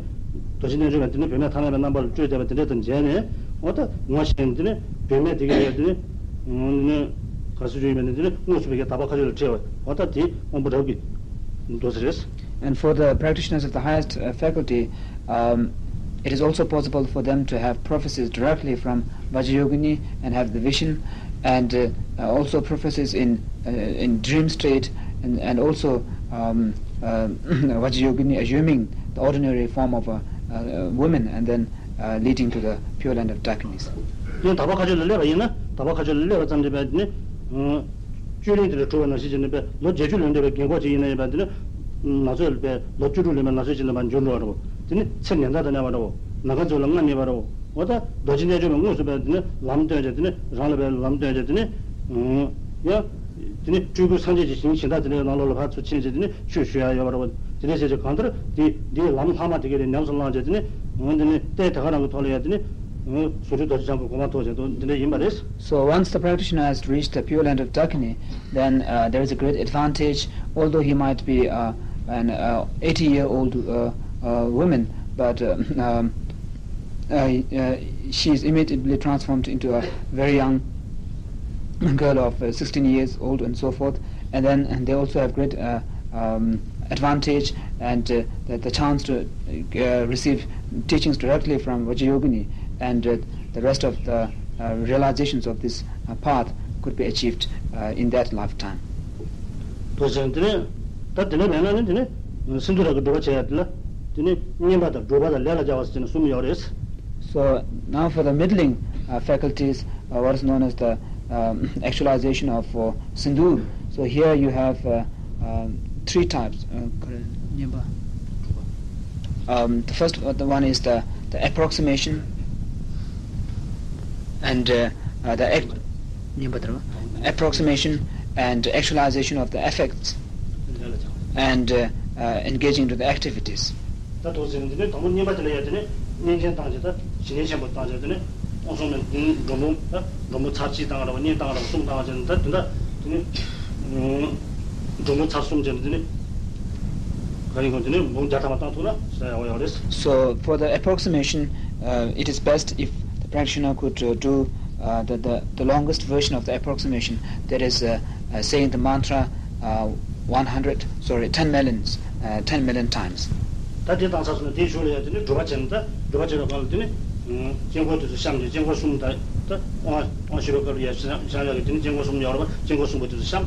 རྡོ་རྗེ་རྣལ་འབྱོར་མ་དེ་ནི་བུད་མེད་ཐ་མལ་པའི་རྣམ་པ་ལ་སྤྲུལ་བསྡད་པ་དེ་འདྲ་དང་མཇལ་ནས། འོ་ད་ངོ་ཤེས་ནས་དེ་ནི་བུད་མེད་དེ་གི་ཡ་དེ་ནི་ནི་ག་སུ་ཅུ་ཡིན་པ་ནི་དེ་ནི་དངོས་སུ་བི་གའི་དག་པ་མཁའ་སྤྱོད་ལ་ཁྲིད་པ། འོ་ད་དེ་དབང་པོ་རབ་ཀྱི་འདུག་ས་རེད། And for the practitioners of the highest uh, faculty, um, it is also possible for them to have prophecies directly from Vajrayogini and have the vision, and uh, uh, also prophecies in uh, in dream state, and, and also um, uh, Vajrayogini assuming the ordinary form of a, a woman, and then uh, leading to the pure land of Dakinis. ཡང་དག་པ་མཁའ་སྤྱོད་ལ་སླེབས་པ་ཡིན་ན་དག་པ་མཁའ་སྤྱོད་ལ་སླེབས་པ་ཙམ་གྱིས་པས་ནི། བཅུད་ལེན་དེ་ལས་གྲུབ་པ་ནང་བཞིན་བྱས་ནས་པས་ལོ་བརྒྱད་ཅུ་ལོན་འདོད་པའི་རྒན་འཁོགས་ཅིག་ཡིན་ན་ཡང་པས་དེ་ནི་ན་ཚོད་པས་ལོ་བཅུ་དྲུག་ལོན་པའི་ན་ཚོད་ཅིག་ལ་མར་འགྱུར་འགྲོ་བ་རེད། དེ་ནི་ཚེ་ནན་ཏན་དང་མཉམ་པ་རེད། ན་ཁ་ཚོད་ལ་སྔ་མེད་པ་རེད། འོ་ད་རྡོ་རྗེ་རྣལ་འབྱོར་མས་དངོས་སུ་པས་དེ་ནི་ལམ་སྟོན་བྱས། དེ་ནི་རང་ལ་པས་ལམ་སྟོན་བྱས། དེ་ནི་ཡང་དེ་ནི་སྤྲུལ་སྐུ་སངས་རྒྱས་ཀྱི་ཞིང་གཞན་དག་དེ་ནི་ནང་ལོགས་ལ་ཕར་ཚུར་ཕྱིན་བྱས་དེ་ནི་ཆོས་ཞུ་ཡ་ཡོད་པ་རེད། དེ་འདྲ་བྱས་ཀྱི་གང་ལྟར་དེ་འདིའི་ལམ་ལྷག་མ་དེ་གའི་རིགས་ཉམས་སུ་བླངས་བྱས། དེ་ནི་འོ་དེ་ནི་རྟེན་དེ་ག་རང་གི་ཐོག་ལ་ཡ་དེ་ནི། ཨ། རྫུ་འཕྲུལ་རྡོ་རྗེ་འཆང་གི་གོ་འཕང་ཐོབ་བྱེད་དོ་འདི་འདྲ་ཡིན་པ་རེད། So once the practitioner has reached the pure land of Dakini, then uh, there is a great advantage, although he might be uh, an uh, eighty year old uh, uh, woman, but uh, um, uh, uh, she is immediately transformed into a very young girl of uh, sixteen years old and so forth. And then and they also have great uh, um, advantage and uh, the, the chance to uh, receive teachings directly from Vajrayogini, and uh, the rest of the uh, realizations of this uh, path could be achieved uh, in that lifetime. དོ་ཅན་དེ་ནས་ད་དེ་ནས་མེད་ན་ནི་དེ་ནས་སིན་དྷུ་ར་གི་སྒྲུབ་པ་བྱེད་ཡ་དེ་ལ་དེ་ནས་བསྙེན་པ་དང་སྒྲུབ་པ་དང་ལས་ལ་སྦྱར་བ་ཟེར་ནས་གསུམ་ཡོད་རེད། So now for the middling uh, faculties, uh, what is known as the um, actualization of uh, sindoor. So here you have uh, um, three types. Uh, um, the first uh, the one is the, the approximation and uh, uh, the ac- approximation and actualization of the effects and uh, uh, engaging to the activities. ད་དུང་ཟེར་ནས་འདི་ནི་དང་པོ་བསྙེན་པ་དེ་ལ་ཡ་དེ་ནི་བསྙེན་ཆེན་བཏང་བྱས། ད་ཞི་གནས་ཆེན་པོ་བཏང་བྱས། དེ་ནི་དབང་སྲུང་མའི་མགྲོན་པོ་ད་མགྲོན་པོ་ཚར་གཅིག་བཏང་ར་བ། བསྙེན་བཏང་ར་བ། གསུམ་བཏང་བྱས། ད་དེ་འདྲ་དེ་ནི་མགྲོན་པོ་ཚར་གསུམ་བྱས་ནས་དེ་ནི་ག་ཡིན་གོ་དེ་ནི་འབུམ་བརྒྱ་ཐམ་པ་བཏང་ཐུབ་ན་ས་ཡག་པོ་ཡག་རེད། So for the approximation, uh, it is best if the practitioner could uh, do uh, the, the, the longest version of the approximation, that is uh, uh, saying the mantra uh, one hundred, sorry, ten millions, uh, ten million times. ད་དེ་བཏང་ཚར་སོང་ན་དེའི་གཞུག་ལ་ཡ་དེ་ནི་སྒྲུབ་པ་བྱས་ནས། ད་སྒྲུབ་པ་བྱས་པའི་སྒང་ལ་དེ་ནི་དཀྱིལ་འཁོར་དེ་ཚོ་བཤམས་ཏེ། དཀྱིལ་འཁོར་གསུམ་ད་ད་དབང་དབང་ཞུ་བའི་སྐབས་ལ་ཡ་བཤམས་ཡག་གི་དེ་ནི་དཀྱིལ་འཁོར་གསུམ་ཡོད་རེད་པ། དཀྱིལ་འཁོར་གསུམ་པོ་དེ་ཚོ་བཤམས།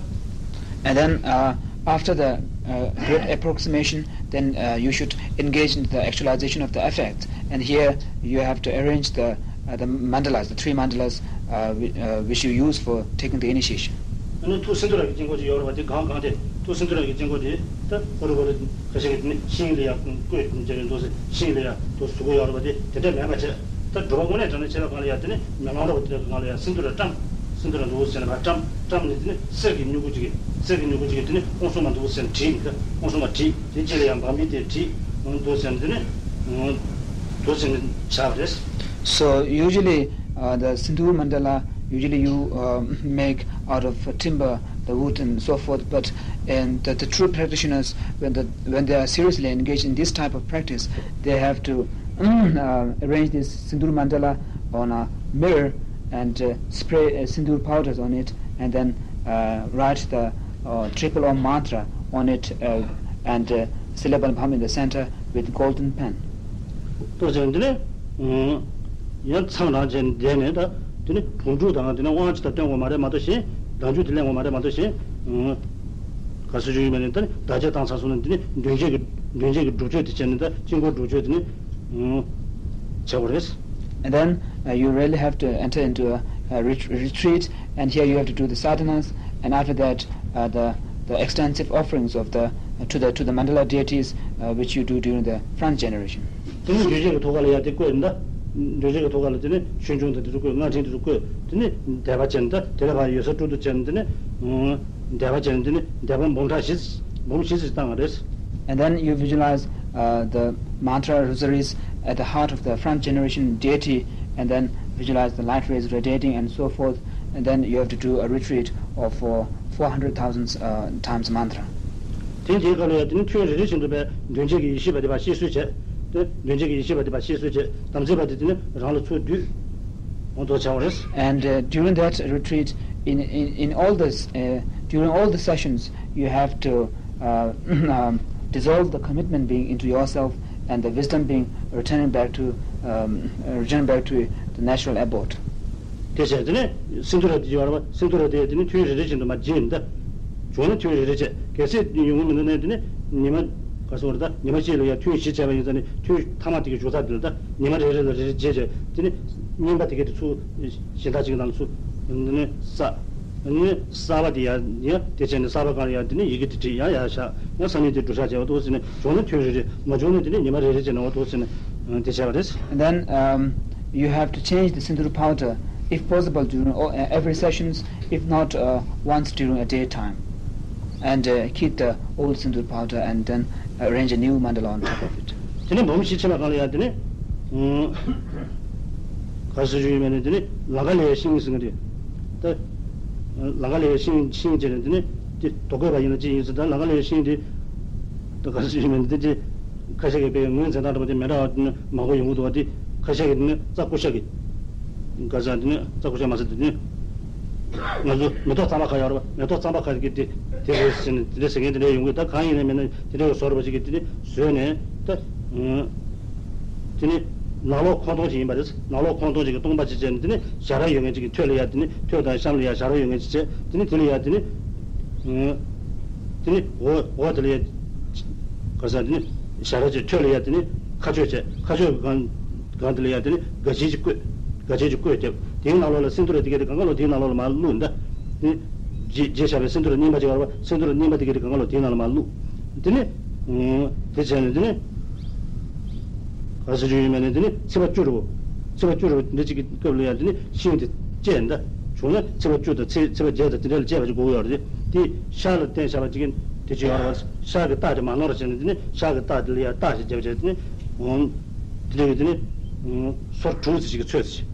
And then uh, after the uh, great approximation, then uh, you should engage in the actualization of the effect. And here you have to arrange the uh, the mandalas, the three mandalas uh, whi- uh, which you use for taking the initiation. ཨ་ནི་ཐུགས་སིན་དྷུ་ར་གི་དཀྱིལ་འཁོར་ཅིག་ཡོད་རེད་པ། དེ་གང་གང་དེ་ཐུགས་སིན་དྷུ་ར་གི་དཀྱིལ་འཁོར་དེ་ད་ཧོ་རི་ཧོ་རི་ཁ་ཤས་ཀྱིས་དེ་ནི་ཤིང་ལ་ཡ་བརྐོས་བྱས་ནས་འདུག་ཟེར། ཤིང་ལ་ཡ་དུ་ཟུག་གི་ཡོད་རེད་པ། དེ་དེ་འདྲ་མེད་པ་བྱས། ད་སྒྲུབ་པ་དངོས་གནས་དྲང་གནས་བྱེད་པའི་སྒང་ལ་ཡ་དེ་ནི་མེ་ལོང་འདྲ་པོ་དེ་གི་སྒང་ལ་ཡ་སིན་དྷུ་ར་བཀྲམ། སིན་དྷུ་ར་འདུག་ཟེར་ནས་ཕར་བཀྲམ། བཀྲམ་ནས་དེ་ནི་གསེར་གྱི་སྨྱུ་གུ་ཅིག་གིས། གསེར་གྱི་སྨྱུ་གུ་ཅིག་གིས་དེ་ནི་དབང་སྲུང་མ་འདུག་ཟེར་ནས་བྲིས། དབང་སྲུང་མ་བྲིས། དེ་རྗེས་ལ་ཡ་འབངས་མི་དེ་བྲིས། འདུག་ཟེར་ནས་དེ་ནི་ འདུག་ཟེར་ནས་བྱ་བ་རེད། So usually, uh, the Sindoor Mandala, usually you uh, make out of timber, the wood and so forth, but in the, the true practitioners, when, the, when they are seriously engaged in this type of practice, they have to uh, arrange this Sindoor Mandala on a mirror and uh, spray uh, Sindoor powders on it and then uh, write the uh, triple Om mantra on it uh, and uh, syllable Bham in the center with golden pen. ཏོག་ཙམ་འདི་ནི་ཡང་མཚམས་རང་བྱས་ནས་བསྡད་ནས། ད་འདི་ནི་བོང་ཕྲུག་དང་འདི་ནི་དབང་ཅིག་ད་སྟོན་དགོས་མ་རེད་མ་གཏོགས་གཞན། རང་རྒྱུད་དེ་ལེན་དགོས་མ་རེད་མ་གཏོགས་གཞན། ག་སུ་ཞུ་ཡི་མེད་ནས། ད་ནི་བདག་གཅེས་བཏང་ཚར་སོང་ན་འདི་ནི་མདུན་བསྐྱེད་ཀྱི་མདུན་བསྐྱེད་ཀྱི་སྒྲུབ་མཆོད་དེ་བྱས་ནས། ད་དཀྱིལ་འཁོར་སྒྲུབ་མཆོད་དེ་ནི་བྱ་དགོས་རེད། And then uh, you really have to enter into a, a ret- retreat, and here you have to do the sadhanas, and after that, uh, the the extensive offerings of the uh, to the to the mandala deities, uh, which you do during the front generation. དེ་ནི་མདུན་བསྐྱེད་ཀྱི་ཐུགས་ཀ་ལ་ཡ་དེ་བཀོད་ཡིན་ད། མདུན་བསྐྱེད་ཀྱི་ཐུགས་ཀ་ལ་དེ་ནི་ཆོས་འབྱུང་དང་དེ་ཚོ་བཀོད། སྔགས་ཕྲེང་དེ་ཚོ་བཀོད། དེ་ནི་བཟླས་པ་བྱས་ནས། ད་དེ་ལ་ཕར་ཡོད་ས་སྤྲོ་བསྡུ་བྱས་ནས། དེ་ནི་བཟླས་པ་བྱས་ནས། དེ་ནི་བཟླས་པ་འབུམ་ཕྲག་བཞི། འབུམ་བཞི་ཙམ་བཏང་བ་རེད། And then you visualize uh, the mantra rosaries at the heart of the front generation deity, and then visualize the light rays radiating and so forth. And then you have to do a retreat of uh, four hundred thousand uh, times mantra. དེ་དེའི་སྐབས་ལ་ཡང་དེ་ནི་ཐུན་རེ་རེ་བཞིན་དུ་བས་མདུན་བསྐྱེད་ཀྱི་ཡེ་ཤེས་པ་དེ་ཕར་གཤེགས་གསོལ་བྱས། དེ་མདུན་བསྐྱེད་ཀྱི་ཡེ་ཤེས་པ་དེ་ཕར་གཤེགས་གསོལ་བྱས། དམ་ཚིག་པ་དེ་དེ་ནི་རང་ལ་ཚུར་བསྡུས། འོ་དོ་བྱ་བ་རེད། And uh, during that retreat, in, in, in all this, uh, during all the sessions, you have to uh, um, dissolve the commitment being into yourself and the wisdom being returning back to um, uh, returning back to the natural abode. དེ་བྱས་དེ་ནས་སིན་དྷུ་ར་དེ་ཡོད་རེད་པ། སིན་དྷུ་ར་དེ་དེ་ནི་ཐུན་རེ་རེ་བཞིན་དུ་མར་བརྗེ་ཡིན་ད། བྱུང་ན་ཐུན་རེ་རེ་བྱས། གལ་སྲིད་ཡོང་གི་མི་འདུག་ན་དེ་ནི་ཉི་མ་ག་སོང་རེད། ད་ཉི་མ་གཅིག་ལ་ཡང་ཐུན་བཞི་བྱས་པ་ཡིན་ཙང་ནི། ཐུན་མཐའ་མ་དེ་གི་མཇུག་ཚག་དེ་ལ་ད་ཉི་མ་རེ་རེ་ལ་རེ་རེ་བརྗེ་བྱས། དེ་ནི་རྙིང་པ་དེ་ག་དེ་ཚུར་གཞན་དག་ཅིག་ནང་ཚུར་ནི་ས་ནི་གསར་པ་དེ་ཡར་ཡར་དེ་བྱས་ནས། གསར་པ་སྒང་ལ་ཡར་དེ་ནི་ཡི་གེ་དེ་བྲིས། ཡར་ཡར་བཞག་ཡང་སང་ཉིན་དེ་སྒྲུབ་ཞག་བྱས་པ་འདུག་ཟེར་ནས། བྱུང་ན་ཐུན་རེ་རེ། མ་བྱུང་ན་དེ་ནི་ཉི་མ་རེ་རེ་བྱས་ནས་འོ་འདུག་ཟེར་ནས་དེ་བྱས་པ་རེད། And then um, you have to change the sindoor powder if possible during all, uh, every sessions, if not uh, once during a daytime, and uh, keep the old sindoor powder and then arrange a new mandala on top of it. དེ་ནས་འབུམ་བཞི་ཕྱིན་པའི་སྒང་ལ་ཡང་དེ་ནས་ག་སུ་ཞུ་ཡི་མེད་ནས། དེ་ནས་ལང་ཀ་ལི་ཡའི་ཤིང་ཟེར་གྱི་རེད། ད་ལང་ཀ་ལི་ཡའི་ཤིང་ཤིང་བྱས་ནས་དེ་ནས་དེ་རྡོ་བརྐོས་པ་ཡིན་ན་ཅི་ཡིན་ཟེར། ད་ལང་ཀ་ལི་ཡའི་ཤིང་དེ་ད་ག་སུ་ཞུ་ཡི་མེད་ནས། དེ་ཅི་ཁ་ཤས་ཀྱིས་དཔེ་ངོས་འཛིན་སྟངས་འདྲ་པོ་དེ་མི་འདྲ་བ་དེ་ནི་མང་པོ་ཡོང་གི་འདུག་པ། དེ་ཁ་ཤས་ཀྱིས་དེ་ནི་རྩྭ་ཀུ་ཤ་གི་ག་ས་དེ་ནི་རྩྭ་ཀུ་ཤ་མ་ཟེར། དེ་ནི་ང་ཚོ་མེ་ཏོག་གཙང་པ་ཁ་ཡོད་རེད་པ། མེ་ཏོག་གཙང་པ་ཁ་གི་དེ་དེ་རེད་ཟེར་ནས། དེ་འདྲ་ཟེར་མཁན་དེ་འདྲ་ཡོང་གི། ད་གང་ཡིན་ནའི་མིན་ནའི་དེ་འདྲ་བཟོ་འདྲ་པོ་ཅིག་གིས་དེ་ནི་བཟོས་ནས། ད་དེ་ནི་ནང་ལོགས་ཁོང་སྟོང་ཅིག་ཡིན་པ་རེད། ནང་ལོགས་ཁོང་སྟོང་ཅིག་གི་སྟོང་པ་ཅིག་བྱས་ནས། དེ་ནི་ཞྭ་ར་ཡོད་མཁན་ཅིག་གི་ཐོད་ལ་ཡ། དེ་ནི་ཐོད་དང་གཤམ་ལ་ཡ་ཞྭ་ར་ཡོད་མཁན་ཅིག་བྱས། དེ་ནི་དེ་ལ་ཡ་དེ་ནི་དེ་ནི་འོག་འོག་དེ་ལ་ཡ་ག་ས་དེ་ནི་ཞྭ་ར་ཅིག། ཐོད་ལ་ཡ་དེ་ནི་ཁ་ཕྱོགས་བྱས། ཁ་ཕྱོགས་ཀྱི་སྒང་སྒང་དེ་ལ་ཡ་དེ་ནི་སྒ་ཆེན་ཅིག་བརྐོས། སྒ་ཆེན་ཅིག་བརྐོས་བརྒྱབ། དེའི་ནང་ལོགས་ལ་སིན་དྷུ་ར་དེ་ག་དེ་གང་ག་ལོ་དེའི་ནང་ལོགས་ལ་མར་བླུགས་ད། དེ་རྗེས་རྗེས་བཞག་པའི་སིན་དྷུ་ར་རྙིང་པ་ཅིག་ཡོད་རེད་པ། སིན་དྷུ་ར་རྙིང་པ་དེ་ག་དེ་གང་ག་ལོ་དེའི་ནང་ལ་མར་བླུགས། དེ་ནི་དེ་བྱས་ནས་དེ་ནི་ག་ས་ཞུ་ཡི་མེད་ནས། དེ་ནི་ཚེས་པ་བཅུ་རུ། ཚེས་པ་བཅུ་རུ་འདི་གཅིག་གི་སྐབས་ལ་ཡང་དེ་ནི་ཤིང་དེ་བཅད་ད། བྱུང་ན་ཚེས་པ་བཅུ་དང་ཚེས་ཚེས་པ་བརྒྱད་དང་དེ་འདྲ་ལ་བཅད་པ་ཅིག་དགོས་ཀྱི་ཡོད་རེད། དེ་ཤར་ལ་བསྟན་བཞག་པ་ཅིག་དེ་ཅིག་ཡོད་རེད་པ། ཤར་གྱི་རྟགས་དེ་མ་ནོར་བྱས་ནས། དེ་ནི་ཤར་གྱི་རྟགས་དེ་ལ་ཡང་རྟགས་ཤིག་བརྒྱབ་བྱས། དེ་ནི་འོང་དེ་འདྲ་གི་དེ་ནི་སོར་དྲུག་ཙམ་ཞིག་གི་ཚོད་ཅིག་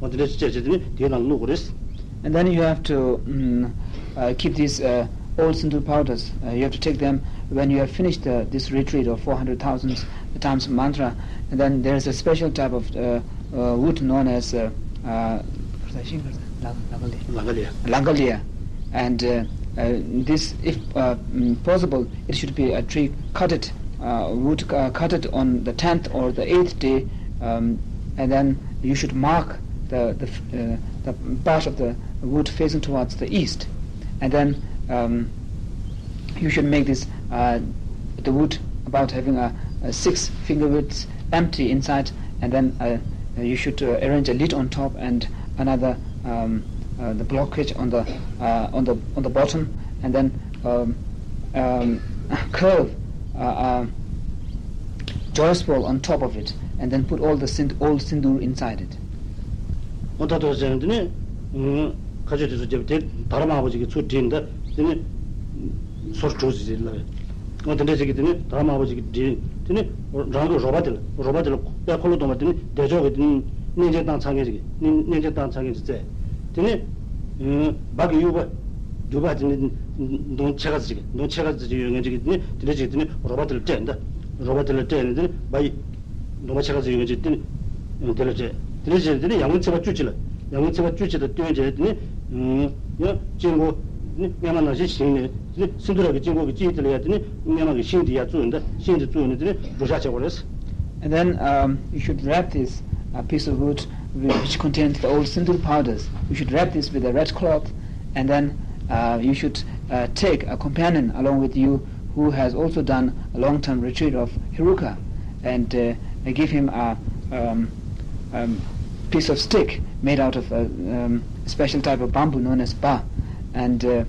འོང་དེ་འདྲ་ཞིག་བཅད་བྱས། དེ་ནི་དེའི་ནང་ལ་བླུགས་དགོས་རེད། And then you have to mm, uh, keep these uh, old sindoor powders. Uh, you have to take them when you have finished uh, this retreat of four hundred thousand times mantra. And then there is a special type of uh, uh, wood known as uh, uh, ལང་ཀ་ལི་ཡ། ལང་ཀ་ལི་ཡ། And uh, uh, this, if uh, mm, possible, it should be a tree cutted, uh, wood uh, cutted on the tenth or the eighth day, um, and then you should mark the the, uh, the part of the wood facing towards the east, and then um, you should make this uh, the wood about having a, a six finger width empty inside, and then uh, you should uh, arrange a lid on top and another um, uh, the blockage on the uh, on the on the bottom, and then um, um, curve uh, uh, joyous ball on top of it, and then put all the sind- old sindoor inside it. འོ་ད་དོ་ཟེར་ནས་དེ་ནི་ཁ་ཆོས་དེ་ཚོ་བརྒྱབ་སྟེ་དར་དམར་པོ་ཅིག་གིས་ཚུར་བསྒྲིལ་ད། དེ་ནི་སོར་དྲུག་ཟེར་ལབ། འོ་དེ་འདྲ་ཅིག་གིས་དེ་ནི་དར་དམར་པོ་ཅིག་གིས་བསྒྲིལ། དེ་ནི་རང་གི་རོགས་པ་དེ་ལ་རོགས་པ་དེ་ལ་དཔེ་འཁོར་ལོ་སྡོམ་པ་དེ་ནི་བདེ་མཆོག་གི་དེ་ནི་གནས་ཆེན་བཏང་ཚར་མཁན་ཞིག་གནས་གནས་ཆེན་བཏང་ཚར་མཁན་ཞིག་བཙལ། དེ་ནི་འབག་གི་དབྱུག་པ་དུ་པ་དེ་ནི་མདུང་ཕྱེད་ཀ་ཙམ་ཞིག་མདུང་ཕྱེད་ཀ་ཙམ་ཞིག་ཡོད་མཁན་ཞིག་གིས་དེ་ནི་དེ་འདྲ་ཞིག་དེ་ནི་རོགས་པ་དེ་ལ་སྤྲད་འདི་རོགས་པ་དེ་ལ་སྤྲད་ནས་དེ་ནི་འབག་ཡིག་མདུང་པ་ཕྱེད་ཀ་ཙམ་ཡོད་མཁན་ཅིག་དེ་ནི་དེ་ལ་སྤྲད། དེ་ལ་སྤྲད་དེ་ནི་ཡར་ངོའི་ཚེས་པ་བཅུ་གཅིག་ལ་ཡར་ངོའི་ཚེས་པ་བཅུ་གཅིག་དང་བསྟུན་བྱས་དེ་ནི་ཡང་དཀྱིལ་འཁོར་ནི་སྔ་མ་ནང་བཞིན་བཞེངས་ནས་དེ་ནི་སིནྡྷུ་ར་གི་དཀྱིལ་འཁོར་གྱི་དཀྱིལ་དེ་ལ་ཡང་དེ་ནི་སྔ་མ་གི་ཤིང་དེ་ཡར་བཙུགས་ཡིན་ད་ཤིང་དེ་བཙུགས་ནས་དེ་ནི་སྒྲོ་བཞག་བྱེད་དགོས་རེད། And then um, you should wrap this uh, piece of wood whi- which contains the old sindoor powders. You should wrap this with a red cloth, and then uh, you should uh, take a companion along with you who has also done a long-term retreat of Heruka, and uh, give him a um, um, piece of stick made out of a um, special type of bamboo known as ba, and uh,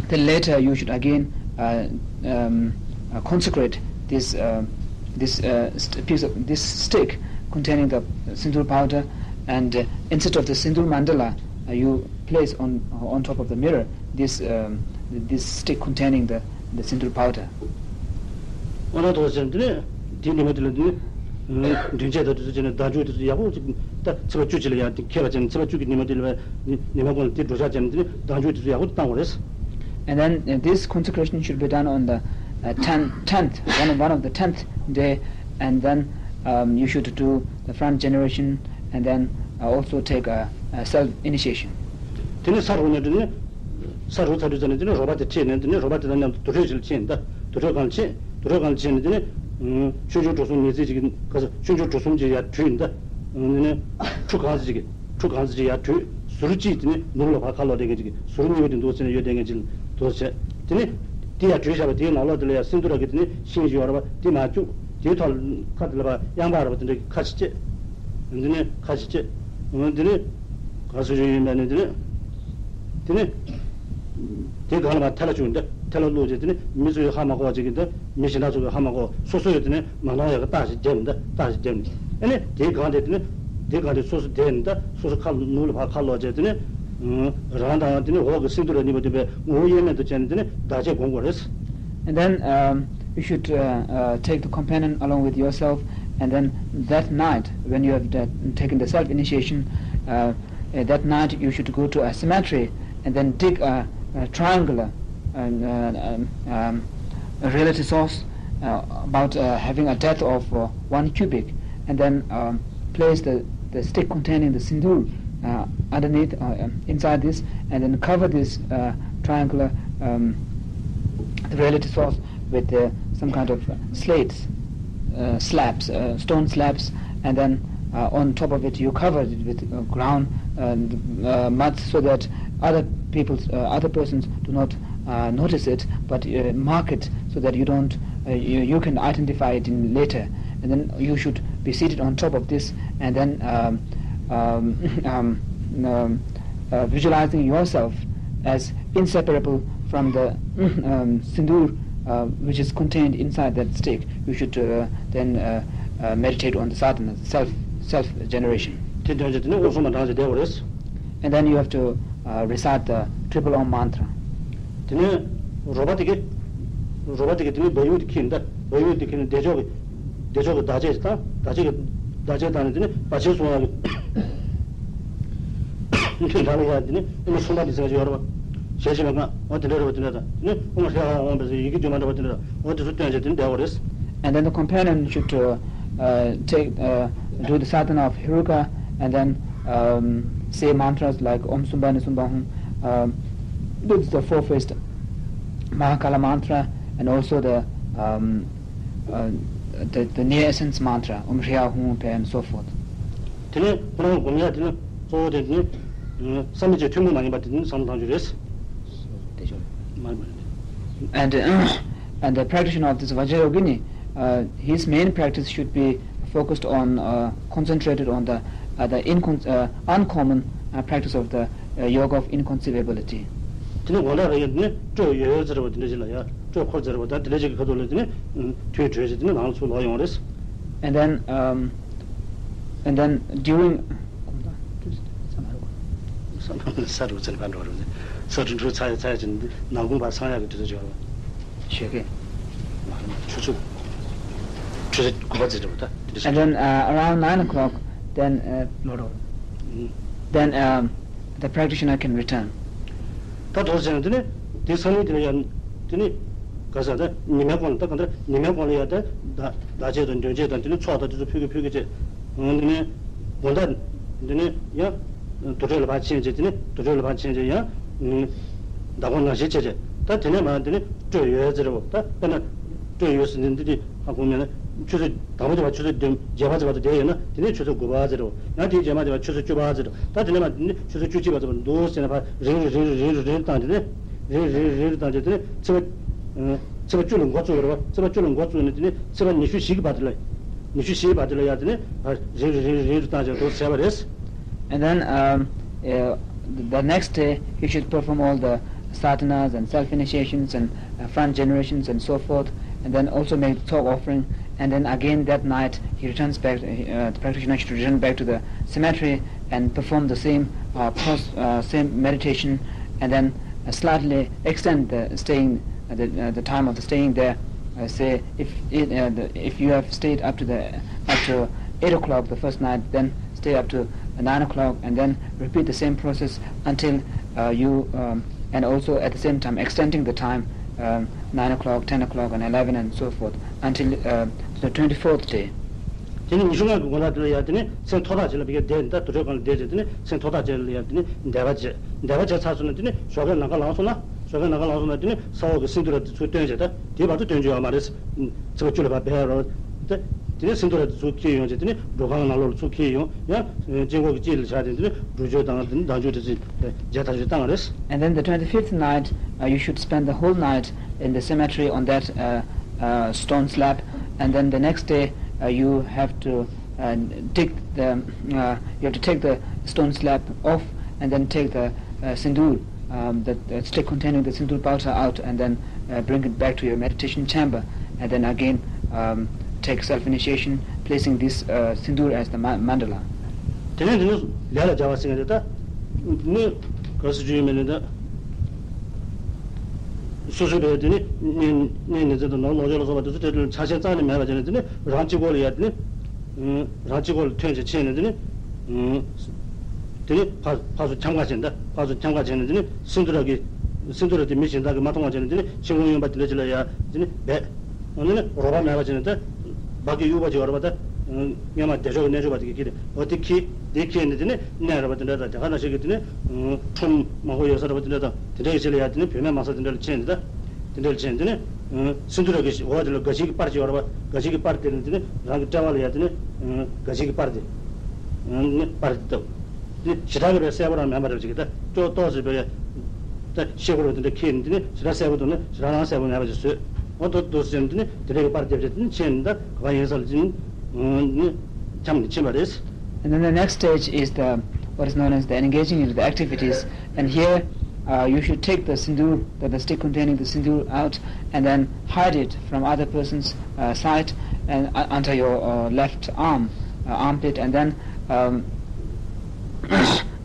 then later you should again uh, um, uh, consecrate this uh, this uh, st- piece of this stick containing the sindoor powder, and uh, instead of the sindoor mandala, uh, you place on on top of the mirror this um, this stick containing the the sindoor powder. ཨོ་ན་ཐོག་ཟེར་འདི་ནི་དེའི་ཉི་མ་དེ་ལ་འདི་ནི་མདུན་ཆད་དང་དེ་ཚོ་བྱས་ནས་བདག་འཇུག་དེ་ཚོ་ཡག་པོ་ཅིག་ད་ཚེས་པ་བཅུ་གཅིག་ལ་ཡང་དེ་ཁྱེད་པ་བྱས་ནས་ཚེས་པ་བཅུ་གི་ཉི་མ་དེ་ལ་ཉི་མ་གོང་ལ་དེ་སྒྲོ་བཞག་བྱས་ནས་འདི་ནི་བདག་འཇུག་དེ་ཚོ་ཡག་པོ་བཏང་བ་རེད། And then uh, this consecration should be done on the uh, tenth, tenth, one of, one of the tenth day, and then um, you should do the front generation, and then uh, also take a, a self initiation. དེ་ནི་ས་རུ་ནས་དེ་ནི་ས་རུ་ཚ་དུས་ཚ་ནས་དེ་ནི་རོགས་པ་དེ་ཁྲིད་ནས་དེ་ནི་རོགས་པ་དེ་དང་མཉམ་དུ་དུར་ཁྲོད་ཅིག་ལ་ཕྱིན་ད་དུར་ཁྲོད་སྒང་ལ་ཕྱིན་དུར་ཁྲོད་སྒང་ལ་ཕྱིན་ནས་དེ་ནི་ཆོས་འབྱུང་གྲོལ་གསུམ་ཉི་ཚེ་ཅིག་གི་ཆོས་འབྱུང་གྲོལ་གསུམ་གྱི་ཡར་དྲུད་ད་དེ་ནི་ཁྲུ་གང་ཙམ་ཅིག་གི་ཁྲུ་གང་ཙམ་ཅིག་ཡར་དྲུད། ཟུར་གཅིག་དེ་ནི་ནུབ་ལ་ཕར་ཁ་ལོག་བསྡད་མཁན་ཅིག་ཟུར་གཉིས་པ་དེ་འདུག་ཟེར་ནས་ཡོད་བསྡད་མཁན་ཅིག་འདུག་ཟེར། དེ་ནི་དེ་ཡར་དྲུད་བཞག་པ་དེའི་ནང་ལོགས་དེ་ལ་ཡང་སིནྡྷུ་ར་གི་དེ་ནི་ཤིང་ཞིག་ཡོད་རེད་པ་དེ་མར་བཅུག་དེའི་ཐོག་ལ་ཁ་དེ་ལ་ཕར་གཡང་འབག་རེད་པ་དེ་འདྲ་གི་ཁ་ཅིག་བཅད། དེ་ནི་ཁ་ཅིག་བཅད། འོ་དེ་ནི་ག་སུ་ཞིག་ཡིན་པ་ནི་དེ་ནི་དེ་ནི་དེ་སྒང་ལ་མར་ཐལ་བ་བཅུག་འདི་ཐལ་བ་བླུགས་རྗེས་དེ་ནི་མི་ཚོས་ཧ་མ་གོ་བ་ཅིག་གིས་འདི་མི་གཞན་དག་ཚོ་གིས་ཧ་མ་གོ་སོ་སོ་ཡོད་དེ་ནི་མ་མཐོང་ཡག་གི་རྟགས་ཤིག་བརྒྱབ་ནས་འདི་རྟགས་ཤིག་བརྒྱབ་ནས་ཨ་ནི་དེའི་སྒང་དེ་དེ་ནི་དེའི་སྒང་དེ་སོ་སོ་བསྡད་ནས་འདི་སོ་སོ་ཁ་ནུབ་ལ་ཕར་ཁ་ལོག་བྱས་དེ་ནི་རང་དང་དེ་ནི་འོག་གི་སིན་དྷུ་ར་གཉིས་པོ་དེ་བས་ངོ་བོ་དབྱེར་མེད་དུ་བྱས་ནས་དེ་ནི་བདག་གཅེས་སྒོམ་དགོས་རེད། And then um, you should uh, uh, take the companion along with yourself, and then that night, when you have uh, taken the self initiation, uh, uh, that night you should go to a cemetery and then dig a, a triangular um, uh, um, um, a reality source uh, about uh, having a depth of uh, one cubic, and then um, place the, the stick containing the sindoor uh, underneath, uh, um, inside this, and then cover this uh, triangular um, reality source with uh, some kind of slates, uh, slabs, uh, stone slabs, and then uh, on top of it you cover it with uh, ground and uh, mud so that other people, uh, other persons do not uh, notice it, but uh, mark it so that you don't, uh, you, you can identify it in later. And then you should be seated on top of this, and then um, um, um, um, uh, visualizing yourself as inseparable from the um, sindoor, uh, which is contained inside that stick. You should uh, then uh, uh, meditate on the sadhana, self, self generation. དེ་དོན་བྱས་དེ་ནི་དབུ་གསུམ་པ་འདྲ་ཞིག་བསྡད་པ་རེད། And then you have to uh, recite the triple Om mantra. དེ་ནས་རོགས་པ་དེ་གིས་རོགས་པ་དེ་གིས་དེ་ནས་བ་ཡུག་དེ་ཁྱེར་ནས་བ་ཡུག་དེ་ཁྱེར་ནས་བདེ་མཆོག་གི་བདེ་མཆོག་གི་བདག་གཅེས་དང་བདག་གཅེས་ཀྱི་བདག་གཅེས་བཏང་ནས་དེ་ནས་བར་ཆད་སྲུང་ཡག་གི་དེ་ནས་དགྲ་ལ་ཡ་དེ་ནས་ཨེ་མ་སུམ་པ་དེ་ཟེར་གྱི་ཡོད་རེད་པ། ཞལ་བཞེས་པའི་སྔགས་འོ་དེ་འདྲ་རེད་པ། དེ་འདྲ་དང་དེ་ནས་ཨེ་མ་ཧྲེ་ཧ་འོང་བས་ཡི་གེ་བདུན་མ་འདྲ་བ་དེ་འདྲ་འོ་དེ་ཚོ་བཏོན་བྱས་དེ་ནས་བསྡད་པ་རེད། And then the companion should uh, uh, take uh, do the sadhana of Heruka and then um, say mantras like Om Sumbani Sumbahum. Um, this is the four-faced Mahakala mantra and also the um, uh, the, the near essence mantra, Om Shriya Hum Pe and so forth. དེ་ནས་ཁོ་རང་སྒོམ་ཡ་དེ་ནི་གཙོ་བོ་དེ་ནི་བསམ་མི་བྱེད་ཐུན་མོང་མ་ཡིན་པ་དེ་ནི་བསམ་བློ་བཏང་རྒྱུ་རེད། དེ་ཆོག་མ་ཡིན་པ་རེད། And, uh, and the practitioner of this Vajrayogini, uh, his main practice should be focused on, uh, concentrated on the, uh, the incon- uh, uncommon uh, practice of the uh, yoga of inconceivability. དེ་ནི་འོ་ན་རེ་ཡ་དེ་ནི་སྤྲོས་ཡོད་ཡོད་ཟེར་བ་དེ་འདྲ་ཞིག་ལ་ཡ་སྤྲོས་འཁོར་ཟེར་བ་དང་དེ་འདྲ་ཞིག་གི་ཁ་ཐུག་ལ་དེ་ནི་དུས་གྲོལ་ཞིག་དེ་ནི་རང་ལ་ཚུར་ལོག་ཡོང་རེད། And then, um, and then during ས་རུ་ཚན་པ་འགྲོ་རུ་ས་རུ་འགྲོ་ཚ་ཡ་ཚ་ཡ་ཅན་ནང་ཁུང་པ་སང་ཡ་གི་དུས་ཚོད་ཅིག་ཡོད་རེད། ཞོགས་ཀས། ཆུ་ཚོད། ཆུ་ཚོད་དགུ་པ་ཙམ་རེད་པ། ད་དེ་འདྲ་And then, uh, around nine o'clock, then, uh, ལོ་རོ། ཨུ། then, um, the practitioner can return. ད་དོ་ཟེར་ན་དེ་ནི་དེ་སང་ཉིན་དེ་ལ་ཡང་དེ་ནི་ག་ས་ད་ཉི་མའི་གོང་ལ་ད་ག་འདྲ་ཉི་མའི་གོང་ལ་ཡང་ད་ད་ཟླ་ཕྱེད་དང་འདོན་ཕྱེད་དང་དེ་ནི་ཚོགས་དང་དེ་ཚོ་ཕུལ་གི་ཕུལ་གི་བྱས། ཨང་དེ་ནི་དགོང་དག་དེ་ནི་ཡང་དུར་ཁྲོད་ལ་ཕར་ཕྱིན་བྱས། དེ་ནི་དུར་ཁྲོད་ལ་ཕར་ཕྱིན་བྱས་ཡང་ཟླ་གོང་ནང་བཞིན་བྱས་བྱས། ད་དེ་ནས་མར་དེ་ནི་སྤྲོད་ཡོལ་ཟེར་རོ། ད་དཔེར་ན་སྤྲོད་ཡོལ་ཟེར་ནི་འདི་དེ། ཧ་གོ་མེད་ན། ཆུ་ཚོད་དང་པོ་དེ་བར་ཆུ་ཚོད་བདུན་བརྒྱད་པ་ཙམ་བར་དུ་བསྡད་ཡོད་ན་དེ་ནས་ཆུ་ཚོད་དགུ་པ་ཟེར་རོ། ཡང་དེའི་རྗེས་མ་དེ་བར་ཆུ་ཚོད་བཅུ་པ་ཟེར་རོ། ད་དེ་ནས་མར་དེ་ནས་ཆུ་ཚོད་བཅུ་གཅིག་པ་ཙམ་བར་འདུག་ཟེར་ནས་ཕར་རིང་རུ་རིང་རུ་རིང་རུ་རིང་རུ་བཏང་། དེ་ནས་རིང་རུ་རིང་རུ་རིང་རུ་བཏང་བྱས། དེ་ནས་ཚེས་པ་ཚེས་པ་བཅུ་ལ་འགོ་བཙུགས་པ་རེད་པ། ཚེས་པ་བཅུ་ལ་འགོ་བཙུགས་ནས་དེ་ནས་ཚེས་པ་ཉི་ཤུ་བཞི་གི་བར་དེ་ལ། ཉི་ཤུ་བཞི་གི་བར་དེ་ལ་ཡང་དེ་ནས་ཕར་རིང་རུ་རིང་རུ་རིང་རུ་བཏང་བྱས་འདུག་ཟེར་བ་རེད། And then, um, uh, the next day, he should perform all the sadhanas and self-initiations and, uh, front generations and so forth, and then also make the tzok offering. And then again that night, he returns back, uh, the practitioner should return back to the cemetery and perform the same, uh, pros-, uh, same meditation, and then, uh, slightly extend the staying, uh, the, uh, the time of the staying there. Uh, say if it, uh, the, if you have stayed up to the, up to eight o'clock the first night, then stay up to nine o'clock, and then repeat the same process until, uh, you, um, and also at the same time extending the time, um, nine o'clock, ten o'clock, and eleven, and so forth, until, uh, the twenty-fourth day. དེ་ནས་ཉི་ཤུ་ལྔ་གི་དགོང་དག་དེ་ལ་ཡང་དེ་ནས་མཚན་ཐོག་ཐག་བྱས་ལ་བི་ཀའི་བསྡད། ད་དུར་ཁྲོད་སྒང་ལ་བསྡད་བྱས། དེ་ནས་མཚན་ཐོག་ཐག་བྱས་ལ་ཡང་དེ་ནས་བཟླས་པ་བྱས། བཟླས་པ་བྱས་ཚར་སོང་ན་དེ་ནས་ཞོགས་ཀས་ནམ་མཁའ་ལངས་སོང་ན། ཞོགས་ཀས་ནམ་མཁའ་ལངས་སོང་ན་དེ་ནས་ས་འོག་གི་སིནྡྷུ་ར་དེ་ཚུར་བཏོན་བྱས། ད་དེའི་བར་དུ་བཏོན་རྒྱུ་ཡོད་མ་རེད། ཚེས་པ་བཅུ་ལ་ཕར་སྦས་རོགས། ད་དེ་ནས་སིནྡྷུ་ར་དེ་ཚུར་འཁྱེར་ཡོང་བྱས། དེ་ནས་སྒྲུབ་ཁང་གི་ནང་ལོགས་ལ་ཚུར་འཁྱེར་ཡོང་། ཡང་དཀྱིལ་འཁོར་གྱི་དཀྱིལ་ལ་བཞག་སྟེ། དེ་ནས་སྒྲུབ་མཆོད་དང་དེ་ནས་བདག་མཆོད་དེ་ཚོ་མཇལ་ཐག་ཆོད་བཏང་བ་རེད། And then the twenty-fifth night, uh, you should spend the whole night in the cemetery on that, uh, uh, stone slab. And then the next day, uh, you have to, uh, dig the, uh, you have to take the stone slab off and then take the, uh, sindoor, um, the, the stick containing the sindoor powder out, and then, uh, bring it back to your meditation chamber, and then again, um, take self-initiation, placing this, uh, sindoor as the ma- mandala. དེ་ནས་དེ་ནས་ལས་ལ་སྦྱར་བ་ཟེར་མཁན་དེ། ད་ནི་ག་ཟེར་རྒྱུ་ཡོད་མེད་ནི། ད་སོ་སོའི་བས་དེ་ནི་གཉེན་གཉེན་ཉེ་ཚན་དང་ནོར་ལོངས་སྤྱོད་ལ་སོགས་པ་དེ་ཚོ་དེ་དུས་ཆགས་ཞེན་རྩ་ནས་མེད་པ་བྱས་ནས། དེ་ནི་རང་གཅིག་པོ་ལ་ཡ་དེ་ནི་རང་གཅིག་པོ་ལ་ཐོན་བྱས་ཕྱིན་ནས། དེ་ནི་དེ་ནི་ཕར་ཕར་ཚུར་འཁྱམ་ག་བྱས་ནས། ད་ཕར་ཚུར་འཁྱམ་ག་བྱས་ནས། དེ་ནི་སིནྡྷུ་ར་གི་སིནྡྷུ་ར་དེ་མི་གཞན་དག་གིས་མ་མཐོང་བ་བྱས་ནས། དེ་ནི་ཆིན་ཧུའུ་ཡོན་པ་དེ་འདྲ་ཅིག་ལ་ཡ་དེ་ནི་སྦས། འོ་ན་ནི་རོགས་པ་མེད་པ་བྱས་ནས། ད་འབག་གི་དབྱུག་པ་ཅིག་ཡོད་རེད་པ། ད་སྔོན་མ་བདེ་མཆོག་གི་རྣལ་འབྱོར་པ་དེ་གིས་ཁྱེར་ཏེ། འོ་དེ་ཁྱེར་དེ་ཁྱེར་ནས་དེ་ནི་གནས་རེད་པ། དེ་འདྲ་དང་། དེ་ག་ནང་བཞིན་གྱི་དེ་ནི་ཁྲོམ་མང་པོ་ཡོད་ས་རེད་པ། དེ་འདྲ་དང་། དེ་འདྲ་གི་ཆེད་ལ་ཡ་དེ་ནི་བུད་མེད་མང་ས་དེ་འདྲ་ལ་ཕྱིན་ནས། ད་དེ་འདྲ་ལ་ཕྱིན། དེ་ནི་སིནྡྷུ་ར་གི་འོག་དེ་ལ་སྒ་ཆས་ཀྱི་པར་ཅིག་ཡོད་རེད་པ། སྒ་ཆས་ཀྱི་པར་དེ་ནི་དེ་ནི་རང་གི་དཔྲལ་བ་ལ་ཡ་དེ་ནི་སྒ་ཆས་ཀྱི་པར་དེ་ནི་པར་དེ་བཏབ། དེ་ཞེ་དྲག་གི་བས་གསལ་པོ་རང་མེད་པ་རེད་པ། ཅིག་ད་ཅོག་ཏོག་ཙམ་བས་ད་ཤེལ་སྒོ་རུ་དེ་འདྲ་ཁྱེར་ནས། དེ་ནི་ཞེ་དྲག་གསལ་པོ་འདུག་ན་ཞེ་དྲག་རང་གསལ་པོ་མེད་པ་ཅིག་བཟོས། འོ་དོ་དོ་ཟེར་ནས་དེ་ནི་དེ་འདྲ་གི་པར་རྒྱབ་བྱས། དེ་ནི་ཕྱིན་ནས་ད་ག་པར་ཡིན་ས་ལ་ཕྱིན་ནས་འཁྱམས་ནས་ཕྱིན་པ་རེད། And then the next stage is the, what is known as the engaging into the activities. And here, uh, you should take the sindoor, the, the stick containing the sindoor, out and then hide it from other person's, uh, sight, and, uh, under your, uh, left arm, uh, armpit, and then, um,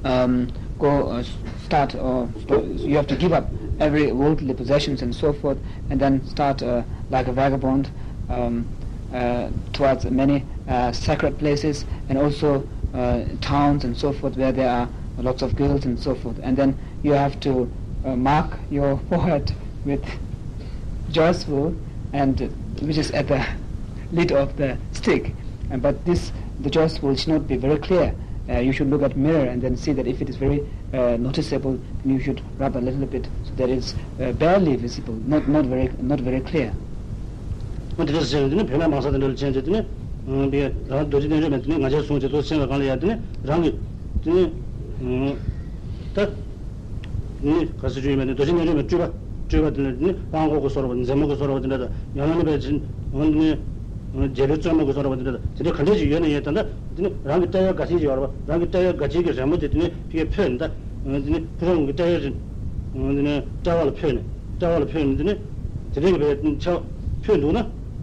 um, go, uh, start, uh, st- you have to give up every worldly possessions and so forth, and then start, uh, like a vagabond, um, uh, towards many, uh, sacred places, and also, uh, towns and so forth, where there are lots of girls and so forth. And then you have to, uh, mark your forehead with joyful, and which is at the lid of the stick. And but this, the joyful should not be very clear. Uh, you should look at mirror and then see that if it is very, uh, noticeable, then you should rub a little bit so that it's, uh, barely visible, not, not very, not very clear. འོ་དེ་འདྲ་ཟེར་ནས་དེ་ནི་བུད་མེད་མང་ས་དེ་འདྲ་ལ་ཕྱིན་བྱས། དེ་ནི་ཨ་བི་རང་རྡོ་རྗེ་རྣལ་འབྱོར་མས་དེ་ནི་ང་རྒྱལ་བཟུང་བྱས་དོ་ཟེར་བའི་སྒང་ལ་ཡ་དེ་ནི་རང་གི་དེ་ནི་ཨ་ད་ནི་ག་ཟེར་རྒྱུ་ཡོད་མེད་ནི། རྡོ་རྗེ་རྣལ་འབྱོར་མའི་སྤྲུལ་པ། སྤྲུལ་པ་དེ་ལ་ནི་དཔང་ཁོག་གི་བཟོ་འདྲ་པོ། མཛེ་མོ་གི་བཟོ་འདྲ་པོ་དེ་འདྲ་དང་། ཡང་ན་ནི་བས་ཅིན་འོ་ནི་རྗེ་བློན་བཙུན་མོ་གི་བཟོ་འདྲ་པོ་དེ་འདྲ་དང་། དེ་འདྲ་ག་འདྲ་ཞིག་ཡོད་ན་ཡིན། ད་ལྟ་དེ་ནི་རང་གི་དཔྲལ་བའི་སྒ་ཆས་ཅིག་ཡོད་རེད་པ། རང་གི་དཔྲལ་བའི་སྒ་ཆས་ཀྱི་རི་མོ་དེ་དེ་ནི་ཕ་གིར་འཕོས་ནས། ད་དེ་ནི་ཕུ་བོ་གི་དཔྲལ་བའི་དེ་ནི་དཔྲལ་བ་ལ་འཕོས་ནས། དཔྲལ་བ་ལ་འཕོས་ནས་དེ་ནི་དེ་འདྲ་གི་བས་ཆ་འཕོས་འདུག་ན།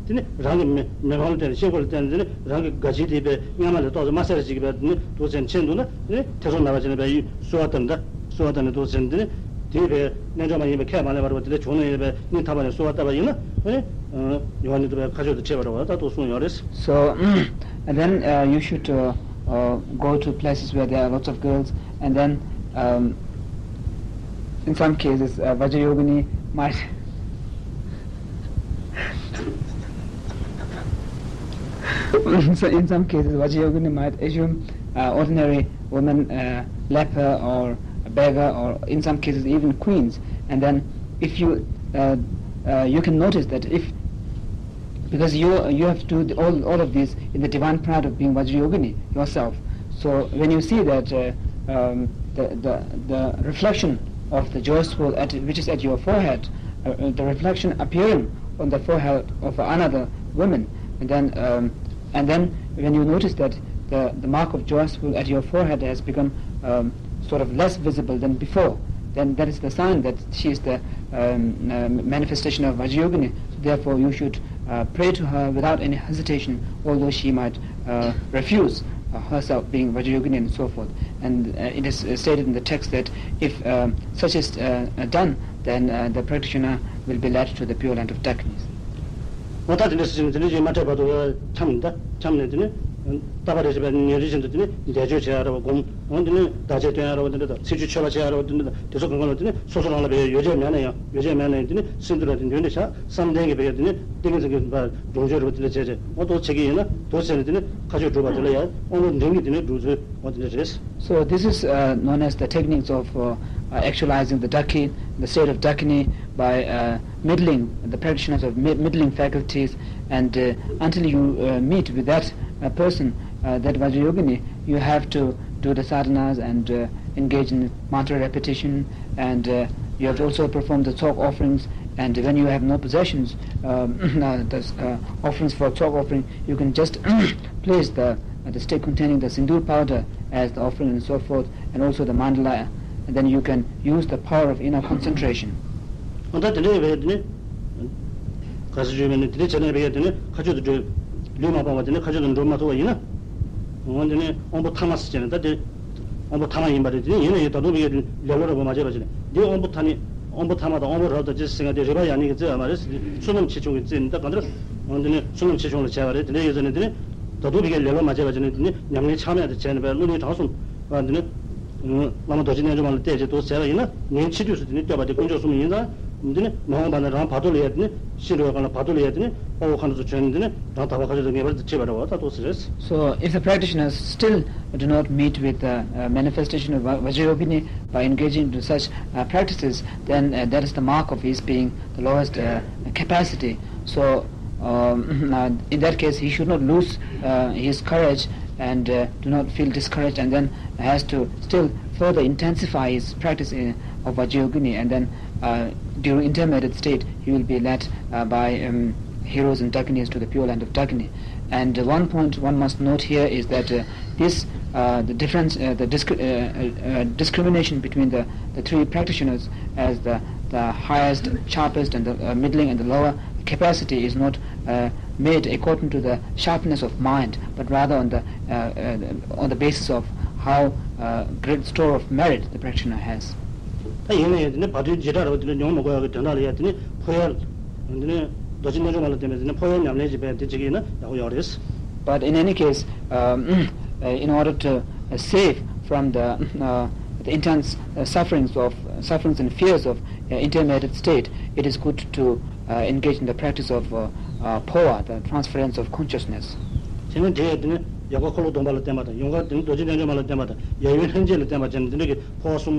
དེ་ནི་རང་གི་མི་མི་ཕམ་ལ་བརྟེན་ནས། ཤེལ་སྒོ་ལ་བརྟེན་ནས། དེ་ནི་རང་གི་སྒ་ཆས་དེ་བས་སྔོན་མ་ལས་ཏོག་ཙམ་དམའ་སར་ཅིག་བས་དེ་ནི་འདུག་ཟེར་ནས་ཕྱིན་འདུག་ན། དེ་ནི་ཐེ་ཚོམ་མེད་པ་བྱས་ནས་བས་གཡུག་གསོལ་བ་བཏབ་ནས། ད་གསོལ་བ་བཏབ་ནས་འདུག་ཟེར་ནས་དེ་ནི། དེ་བས་རྣལ་འབྱོར་མ་ཡིན་པའི་ཁས་མ་ལེན་པར་བ་དེ་འདྲ་བྱུང་ན་ཡིན་པས་སྙིང་ཐག་པ་ནས་གསོལ་བ་བཏབ་པ་ཡིན་ན་ཨེ་ཡོང་བ་ནི་འདུག་པའི་ཁ་ཕྱོགས་དུ་ཁྲིད་པ་རེད་བ། ད་དུ་གསུངས་ཡོད་རེད། So, and then uh, you should uh, uh, go to places where there are lots of girls, and then um, in some cases, uh, Vajrayogini might. So in some cases, Vajrayogini might assume uh, ordinary woman, uh, leper or a beggar, or in some cases even queens. And then if you uh, uh, you can notice that if because you you have to do the, all all of this in the divine pride of being Vajrayogini yourself. So when you see that uh, um, the, the the reflection of the joyous soul at, which is at your forehead, uh, uh, the reflection appearing on the forehead of another woman, and then um, and then when you notice that the, the mark of joyous soul at your forehead has become um, sort of less visible than before, then that is the sign that she is the um, uh, manifestation of Vajrayogini. So therefore, you should uh, pray to her without any hesitation, although she might uh, refuse uh, herself being Vajrayogini and so forth. And uh, it is uh, stated in the text that if um, such is uh, uh, done, then uh, the practitioner will be led to the pure land of darkness. འོ་ད་དེ་འདྲ་སེ་བྱས་ནས་དེ་འདྲ་ཞིག་མ་འཕྲད་བར་དུ་འཁྱམས་ནས་ད་འཁྱམས་ནས་དེ་ནས་བརྟག་པ་རེ་བྱས་པའི་ཉིན་རེ་བཞིན་དུ་དེ་ནས་བཟླས་བརྗོད་བྱེད་ཡ་ར་བ་སྒོམ། འོ་དེ་ནས་བཟླས་བརྗོད་འདོན་ཡ་ར་བ་དེ་འདྲ་དང་ཚིག་བརྗོད་མཆོད་པ་བྱེད་ཡ་ར་བ་དེ་འདྲ་དང་དེ་ཚོ་གང་ག་ལ་དེ་ནས་སོ་སོ་རང་ལ་བའི་ཡོ་བྱད་མེད་ན་ཡང་ཡོ་བྱད་མེད་ན་ཡང་དེ་ནས་སེམས་འདུན་ལ་དེ་འདུན་དེ་བྱ། བསམ་གཏན་གྱི་བའི་དེ་ནས་ཏིང་ངེ་འཛིན་གྱི་བ་སྒྲུབ་མཆོད་ར་བ་དེ་འདྲ་བྱས་རྗེས་འོ་དོ་བྱེད་ཀྱི་ཡིན་ན་དོ་བྱས་ནས་དེ་ནས་ཁ་ཆོས་སྒྲུབ་པ་དེ་ལ་ཡང་དབང་པོ་འབྲིང་གི་དེ་ནས་སྒྲུབ་ཚུལ་འོ་དེ་འདྲ་རེད། So this is uh, known as the techniques of uh, uh, actualizing the Dakhi, the state of Dakini, by uh, middling, the practitioners of mid- middling faculties, and uh, until you uh, meet with that uh, person, uh, that Vajrayogini, you have to do the sadhanas and uh, engage in mantra repetition, and uh, you have to also perform the tsok offerings. And when you have no possessions, um, uh, the uh, offerings for tsok offering, you can just place the uh, the stick containing the sindoor powder as the offering and so forth, and also the mandala, and then you can use the power of inner concentration. འོ་ད་དེ་འདྲ་ཡོད་པས་དེ་ནི་ག་ས་ཞུས་མེད་ནི་དེ་འདྲ་བྱས་ནས་བས་དེ་ནི་ཁ་ཆོས་དུ་འགྲོ་ལུས་མ་སྤངས་པ་དེ་ནི་ཁ་ཆོས་དུ་འགྲོ་མ་ཐུབ་པ་ཡིན་ན། འོ་དེ་ནི་དབང་པོ་ཐ་མ་ཟེར་བྱས་ནས་ད་དེ་དབང་པོ་ཐ་མ་ཡིན་པ་རེད། དེ་ནི་ཡིན་ན་ཡིན་ད་དུང་བས་དེ་ལེ་ལོ་ར་བ་མ་བྱས་པ་བྱས་ནས་འདི་དབང་པོ་ཐ་ནི་དབང་པོ་ཐ་མ་དང་དབང་པོ་རབ་དང་ཅི་ཟེར་ང་དེ་རེད་པ། ཡང་ནི་གི་རྩི་བ་མ་རེད། བསོད་ནམས་ཆེ་ཆུང་གི་རྩི་ནི་ད་ག་འདྲ་འོ་དེ་ནི་བསོད་ནམས་ཆེ་ཆུང་ལ་བྱས་པ་རེད། དེ་འདྲ་ཡོད་ཟེར་ནས་དེ་ནི་ད་དུང་བས་ལེ་ལོ་མ་བྱས་པ་བྱས་ནས་དེ་ནི་ཉམས་ལེན་ཆགས་མེད་དུ་བྱས་ནས་བས་བློ་ནི་དྲང་སོང་བ་འདི་ནི། བླ་མ་རྡོ་རྗེ་རྣལ་འབྱོར་མ་ལ་བལྟས་བྱས་འདུག་ཟེར་བ་ཡིན་ན། ཉིན་ཕྱེད་དུས་སུ་དེ་ནི་བསྟོད་པ་དེ་དཀོན་མཆོག་གསུམ་ཡིན་ཙང་། འདི་ནི་མ་འོངས་པ་ན་རང་བར་དོ་ལ་ཡ་དེ་ནི་ཤི་འགྲོ་བའི་སྒང་ལ་བར་དོ་ལ་ཡ་དེ་ནི་དཔའ་བོ་མཁའ་འགྲོ་ཚོ་བྱོན་ནས་འདི་ནི་རང་དག་པ་མཁའ་སྤྱོད་དུ་ངེས་པར་དུ་ཁྲིད་པ་འདྲ་བ་ད་འདུག་ཟེར་རེད། So, if the practitioners still do not meet with the uh, manifestation of Va- Vajrayogini by engaging into such uh, practices, then uh, that is the mark of his being the lowest uh, capacity. So, um, uh, in that case, he should not lose uh, his courage and uh, do not feel discouraged, and then has to still further intensify his practice in, of Vajrayogini, and then uh, during intermediate state, he will be led uh, by um, heroes and Dakinis to the pure land of Dakini. And one point one must note here is that uh, this, uh, the difference, uh, the discri- uh, uh, uh, discrimination between the, the three practitioners as the, the highest, sharpest, and the uh, middling and the lower capacity is not uh, made according to the sharpness of mind, but rather on the uh, uh, on the basis of how uh, great store of merit the practitioner has. ད་ཡིན་ན་ཡང་དེ་ནི་བར་དོའི་འཇིགས་སྐྲག་ར་བ་དེ་ནི་མྱོང་མ་དགོས་ཡག་གི་དོན་དག་ལ་ཡ་དེ་ནི་འཕོ་ཡ། དེ་ནི་རྡོ་རྗེ་རྣལ་འབྱོར་མ་ལ་བརྟེན་པའི་དེ་ནི་འཕོ་ཡ་ཉམས་ལེན་གྱི་བས་དེ་བྱེད་ཀྱི་ཡིན་ན་ཡག་པོ་ཡོད་རེད། But in any case, um, uh, in order to uh, save from the, uh, the intense uh, sufferings of sufferings and fears of uh, intermediate state, it is good to uh, engage in the practice of uh, uh, power, the transference of consciousness. དེ་ནི་དེ་དེ་ནི་ཡོ་ག་འཁོར་ལོ་སྡོམ་པ་ལ་བརྟེན་པ་དང་ཡོ་ག་དེ་ནི་རྡོ་རྗེ་རྣལ་འབྱོར་མ་ལ་བརྟེན་པ་དང་ཡབ་ཡུམ་ལྷན་སྐྱེས་ལ་བརྟེན་པ་བྱས་ནས་དེ་འདྲ་གི་འཕོ་བ་གསུམ།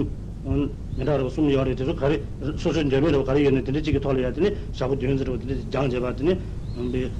མི་འདྲ་ར་བ་གསུམ་ཡོད་རེད། དེ་ཚོ་ག་རེ་སོ་སོའི་འདོད་མོས་ར་བ་ག་རེ་ཡོད་ནས་དེ་འདྲ་གཅིག་གི་ཐོག་ལ་ཡ་དེ་ནི་ཞག་པོ་བདུན་ཙམ་ར་བ་དེ་འདྲ་སྦྱངས་བྱས་པ་དེ་ནི་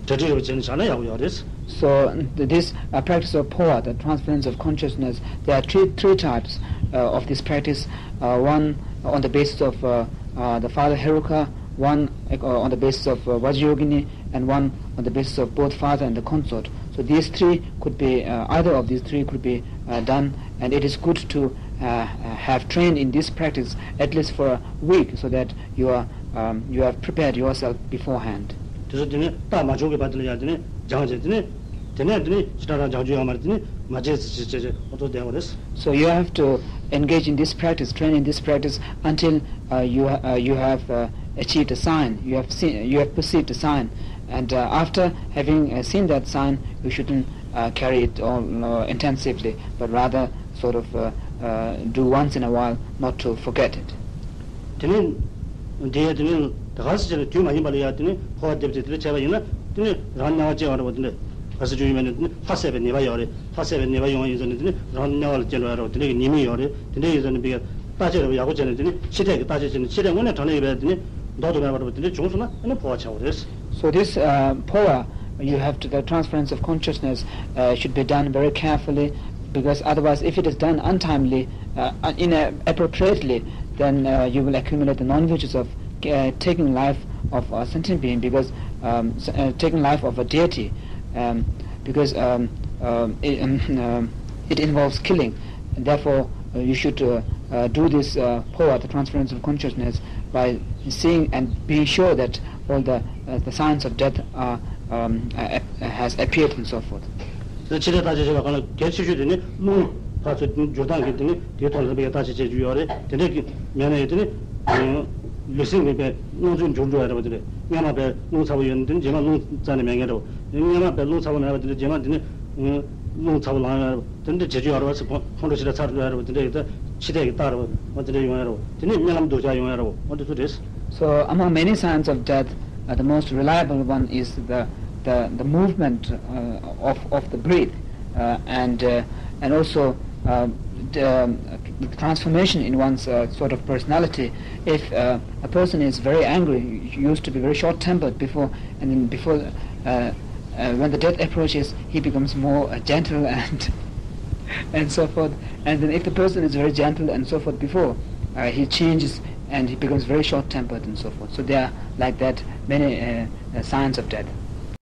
གྲ་སྒྲིག་ར་བ་བྱས་ནས་བྱས་ན་ཡག་པོ་ཡོད་རེད། So th- this uh, practice of power, the transference of consciousness, there are three three types uh, of this practice. Uh, one on the basis of uh, uh, the father Heruka, one uh, on the basis of uh, Vajrayogini, and one on the basis of both father and the consort. So these three could be, uh, either of these three could be uh, done, and it is good to uh, have trained in this practice at least for a week so that you are um, you have prepared yourself beforehand. དེ་ཚོ་དེ་ནི་རྟགས་མ་བྱུང་གི་བར་དེ་ལ་ཡ་དེ་ནི་སྦྱངས་བྱས་དེ་ནི། དེ་ནས་དེ་ནི་ཕྱི་དགྲ་རང་བྱང་ཆུབ་ཡོད་མ་རེད། དེ་ནི་མ་བྱེད་ཟེར་བྱེད་བྱེད་བྱེད་ཁོ་ཚོ་བསྡད་པ་རེད། So you have to engage in this practice, train in this practice until uh, you ha- uh, you have uh, achieved a sign, you have seen, you have perceived a sign, and uh, after having uh, seen that sign, you shouldn't uh, carry it on uh, intensively, but rather sort of uh, uh, do once in a while, not to forget it. དེ་ནི་དེ་ཡ་དེ་ནི་ད་ག་ཟེ་བྱས་ནས་དུས་མ་ཡིན་པ་ལ་ཡ་དེ་ནི་འཕོ་བ་འདེབས་ཚེ་དེ་འདྲ་བྱས་པ་ཡིན་ན་དེ་ནི་རང་དམྱལ་བ་སྐྱེ་བ་རེད་པ། དེ་འདྲ་ག་ཟེ་བྱུང་ཡོད་མེད་ནི་དེ་ནི་ལྷ་བསད་པའི་ནུས་པ་ཡོད་རེད། ལྷ་བསད་པའི་ནུས་པ་ཡོང་བ་ཡིན་ཙང་ནི་དེ་ནི་རང་དམྱལ་བ་ལ་སྐྱེ་འགྲོ་ཡ་རེད་པ། དེ་འདྲ་གི་ཉེས་དམིགས་ཡོད་རེད། དེ་འདྲ་ཡིན་ཙང་ནི་བི་ཀ་བརྟག་དཔྱད་རེད་པ། ཡག་པོ་བྱས་ནས་དེ་ནི་ཕྱི་ཐེག་གི་བརྟག་དཔྱད་བྱས་ནས་ཕྱི་ཐེག་དངོས་གནས་དྲང་གནས་ཡོད་པ་དེ་ནི་ལྡོག་ཏུ་མེད་པ་རེད་པ། དེ་འདྲ་བྱུང་སོང་ན་ཨ་ནི་འཕོ་བ་ཆགས་པ་རེད། So this uh, power you have to, the transference of consciousness uh, should be done very carefully, because otherwise, if it is done untimely, uh, uh, inappropriately, then uh, you will accumulate the non-virtues of uh, taking life of a sentient being, because um, s- uh, taking life of a deity, um, because um, um, it, um, um, it involves killing. And therefore, uh, you should uh, uh, do this uh, power, the transference of consciousness, by seeing and being sure that all the uh, the signs of death are um, uh, ap- has appeared and so forth. དེ་ཕྱི་ཐེག་བརྟག་དཔྱད་བྱེད་པའི་སྒང་ལ་གལ་ཆེ་ཤོས་དེ་ནི་རླུང་ཕར་ཚུར་འགྱུར་སྟངས་ཀྱི་དེ་ནི་དེའི་ཐོག་ལ་བརྟག་དཔྱད་བྱེད་རྒྱུ་ཡོད་རེད། དེ་འདྲ་གི་མེད་ན་ཡང་དེ་ནི་ལུས་སེམས་མེད་པའི་སྣང་ཚུལ་འགྱུར་འགྲོ་ཡ་རེད་པ། དེ་འདྲ་སྔན་མ་བས་རླུང་ཚ་པོ་ཡོད་ན་དེ་ནི་རྗེས་མ་རླུང་རྩ་ནས་མེད་མཁན་རེད་པ། སྔན་མ་བས་རླུང་ཚ་པོ་མེད་པ་དེ་འདྲ་རྗེས་མ་དེ་ནི་རླུང་ཚ་པོ་ལངས་ཡ་རེད་པ། དེ་འདྲ་བྱེད་རྒྱུ་ཡོད་རེད་པ། ཁོང་ཁྲོ་ཞེ་དྲག་ཚ་རུ་འགྲོ་ཡ་རེད་པ། དེ་འདྲ་ཡོད་ད་ཕྱི་ཐེག་གི་རྟགས་རེད་པ། དེ་འདྲ་ཡོང་ཡ་རེད་པ། དེ་ནི་རྨི་ལམ་སྡུག་ཅག་ཡོང་ཡ་རེད་པ། འོ་དེ་ཚོ་རེད། So among many signs of death, uh, the most reliable one is the the, the movement uh, of of the breath, uh, and uh, and also uh, the, um, the transformation in one's uh, sort of personality. If uh, a person is very angry, used to be very short-tempered before, and then before uh, uh, when the death approaches, he becomes more uh, gentle and and so forth. And then if the person is very gentle and so forth before, uh, he changes and he becomes very short-tempered and so forth. So there are like that many uh, uh, signs of death.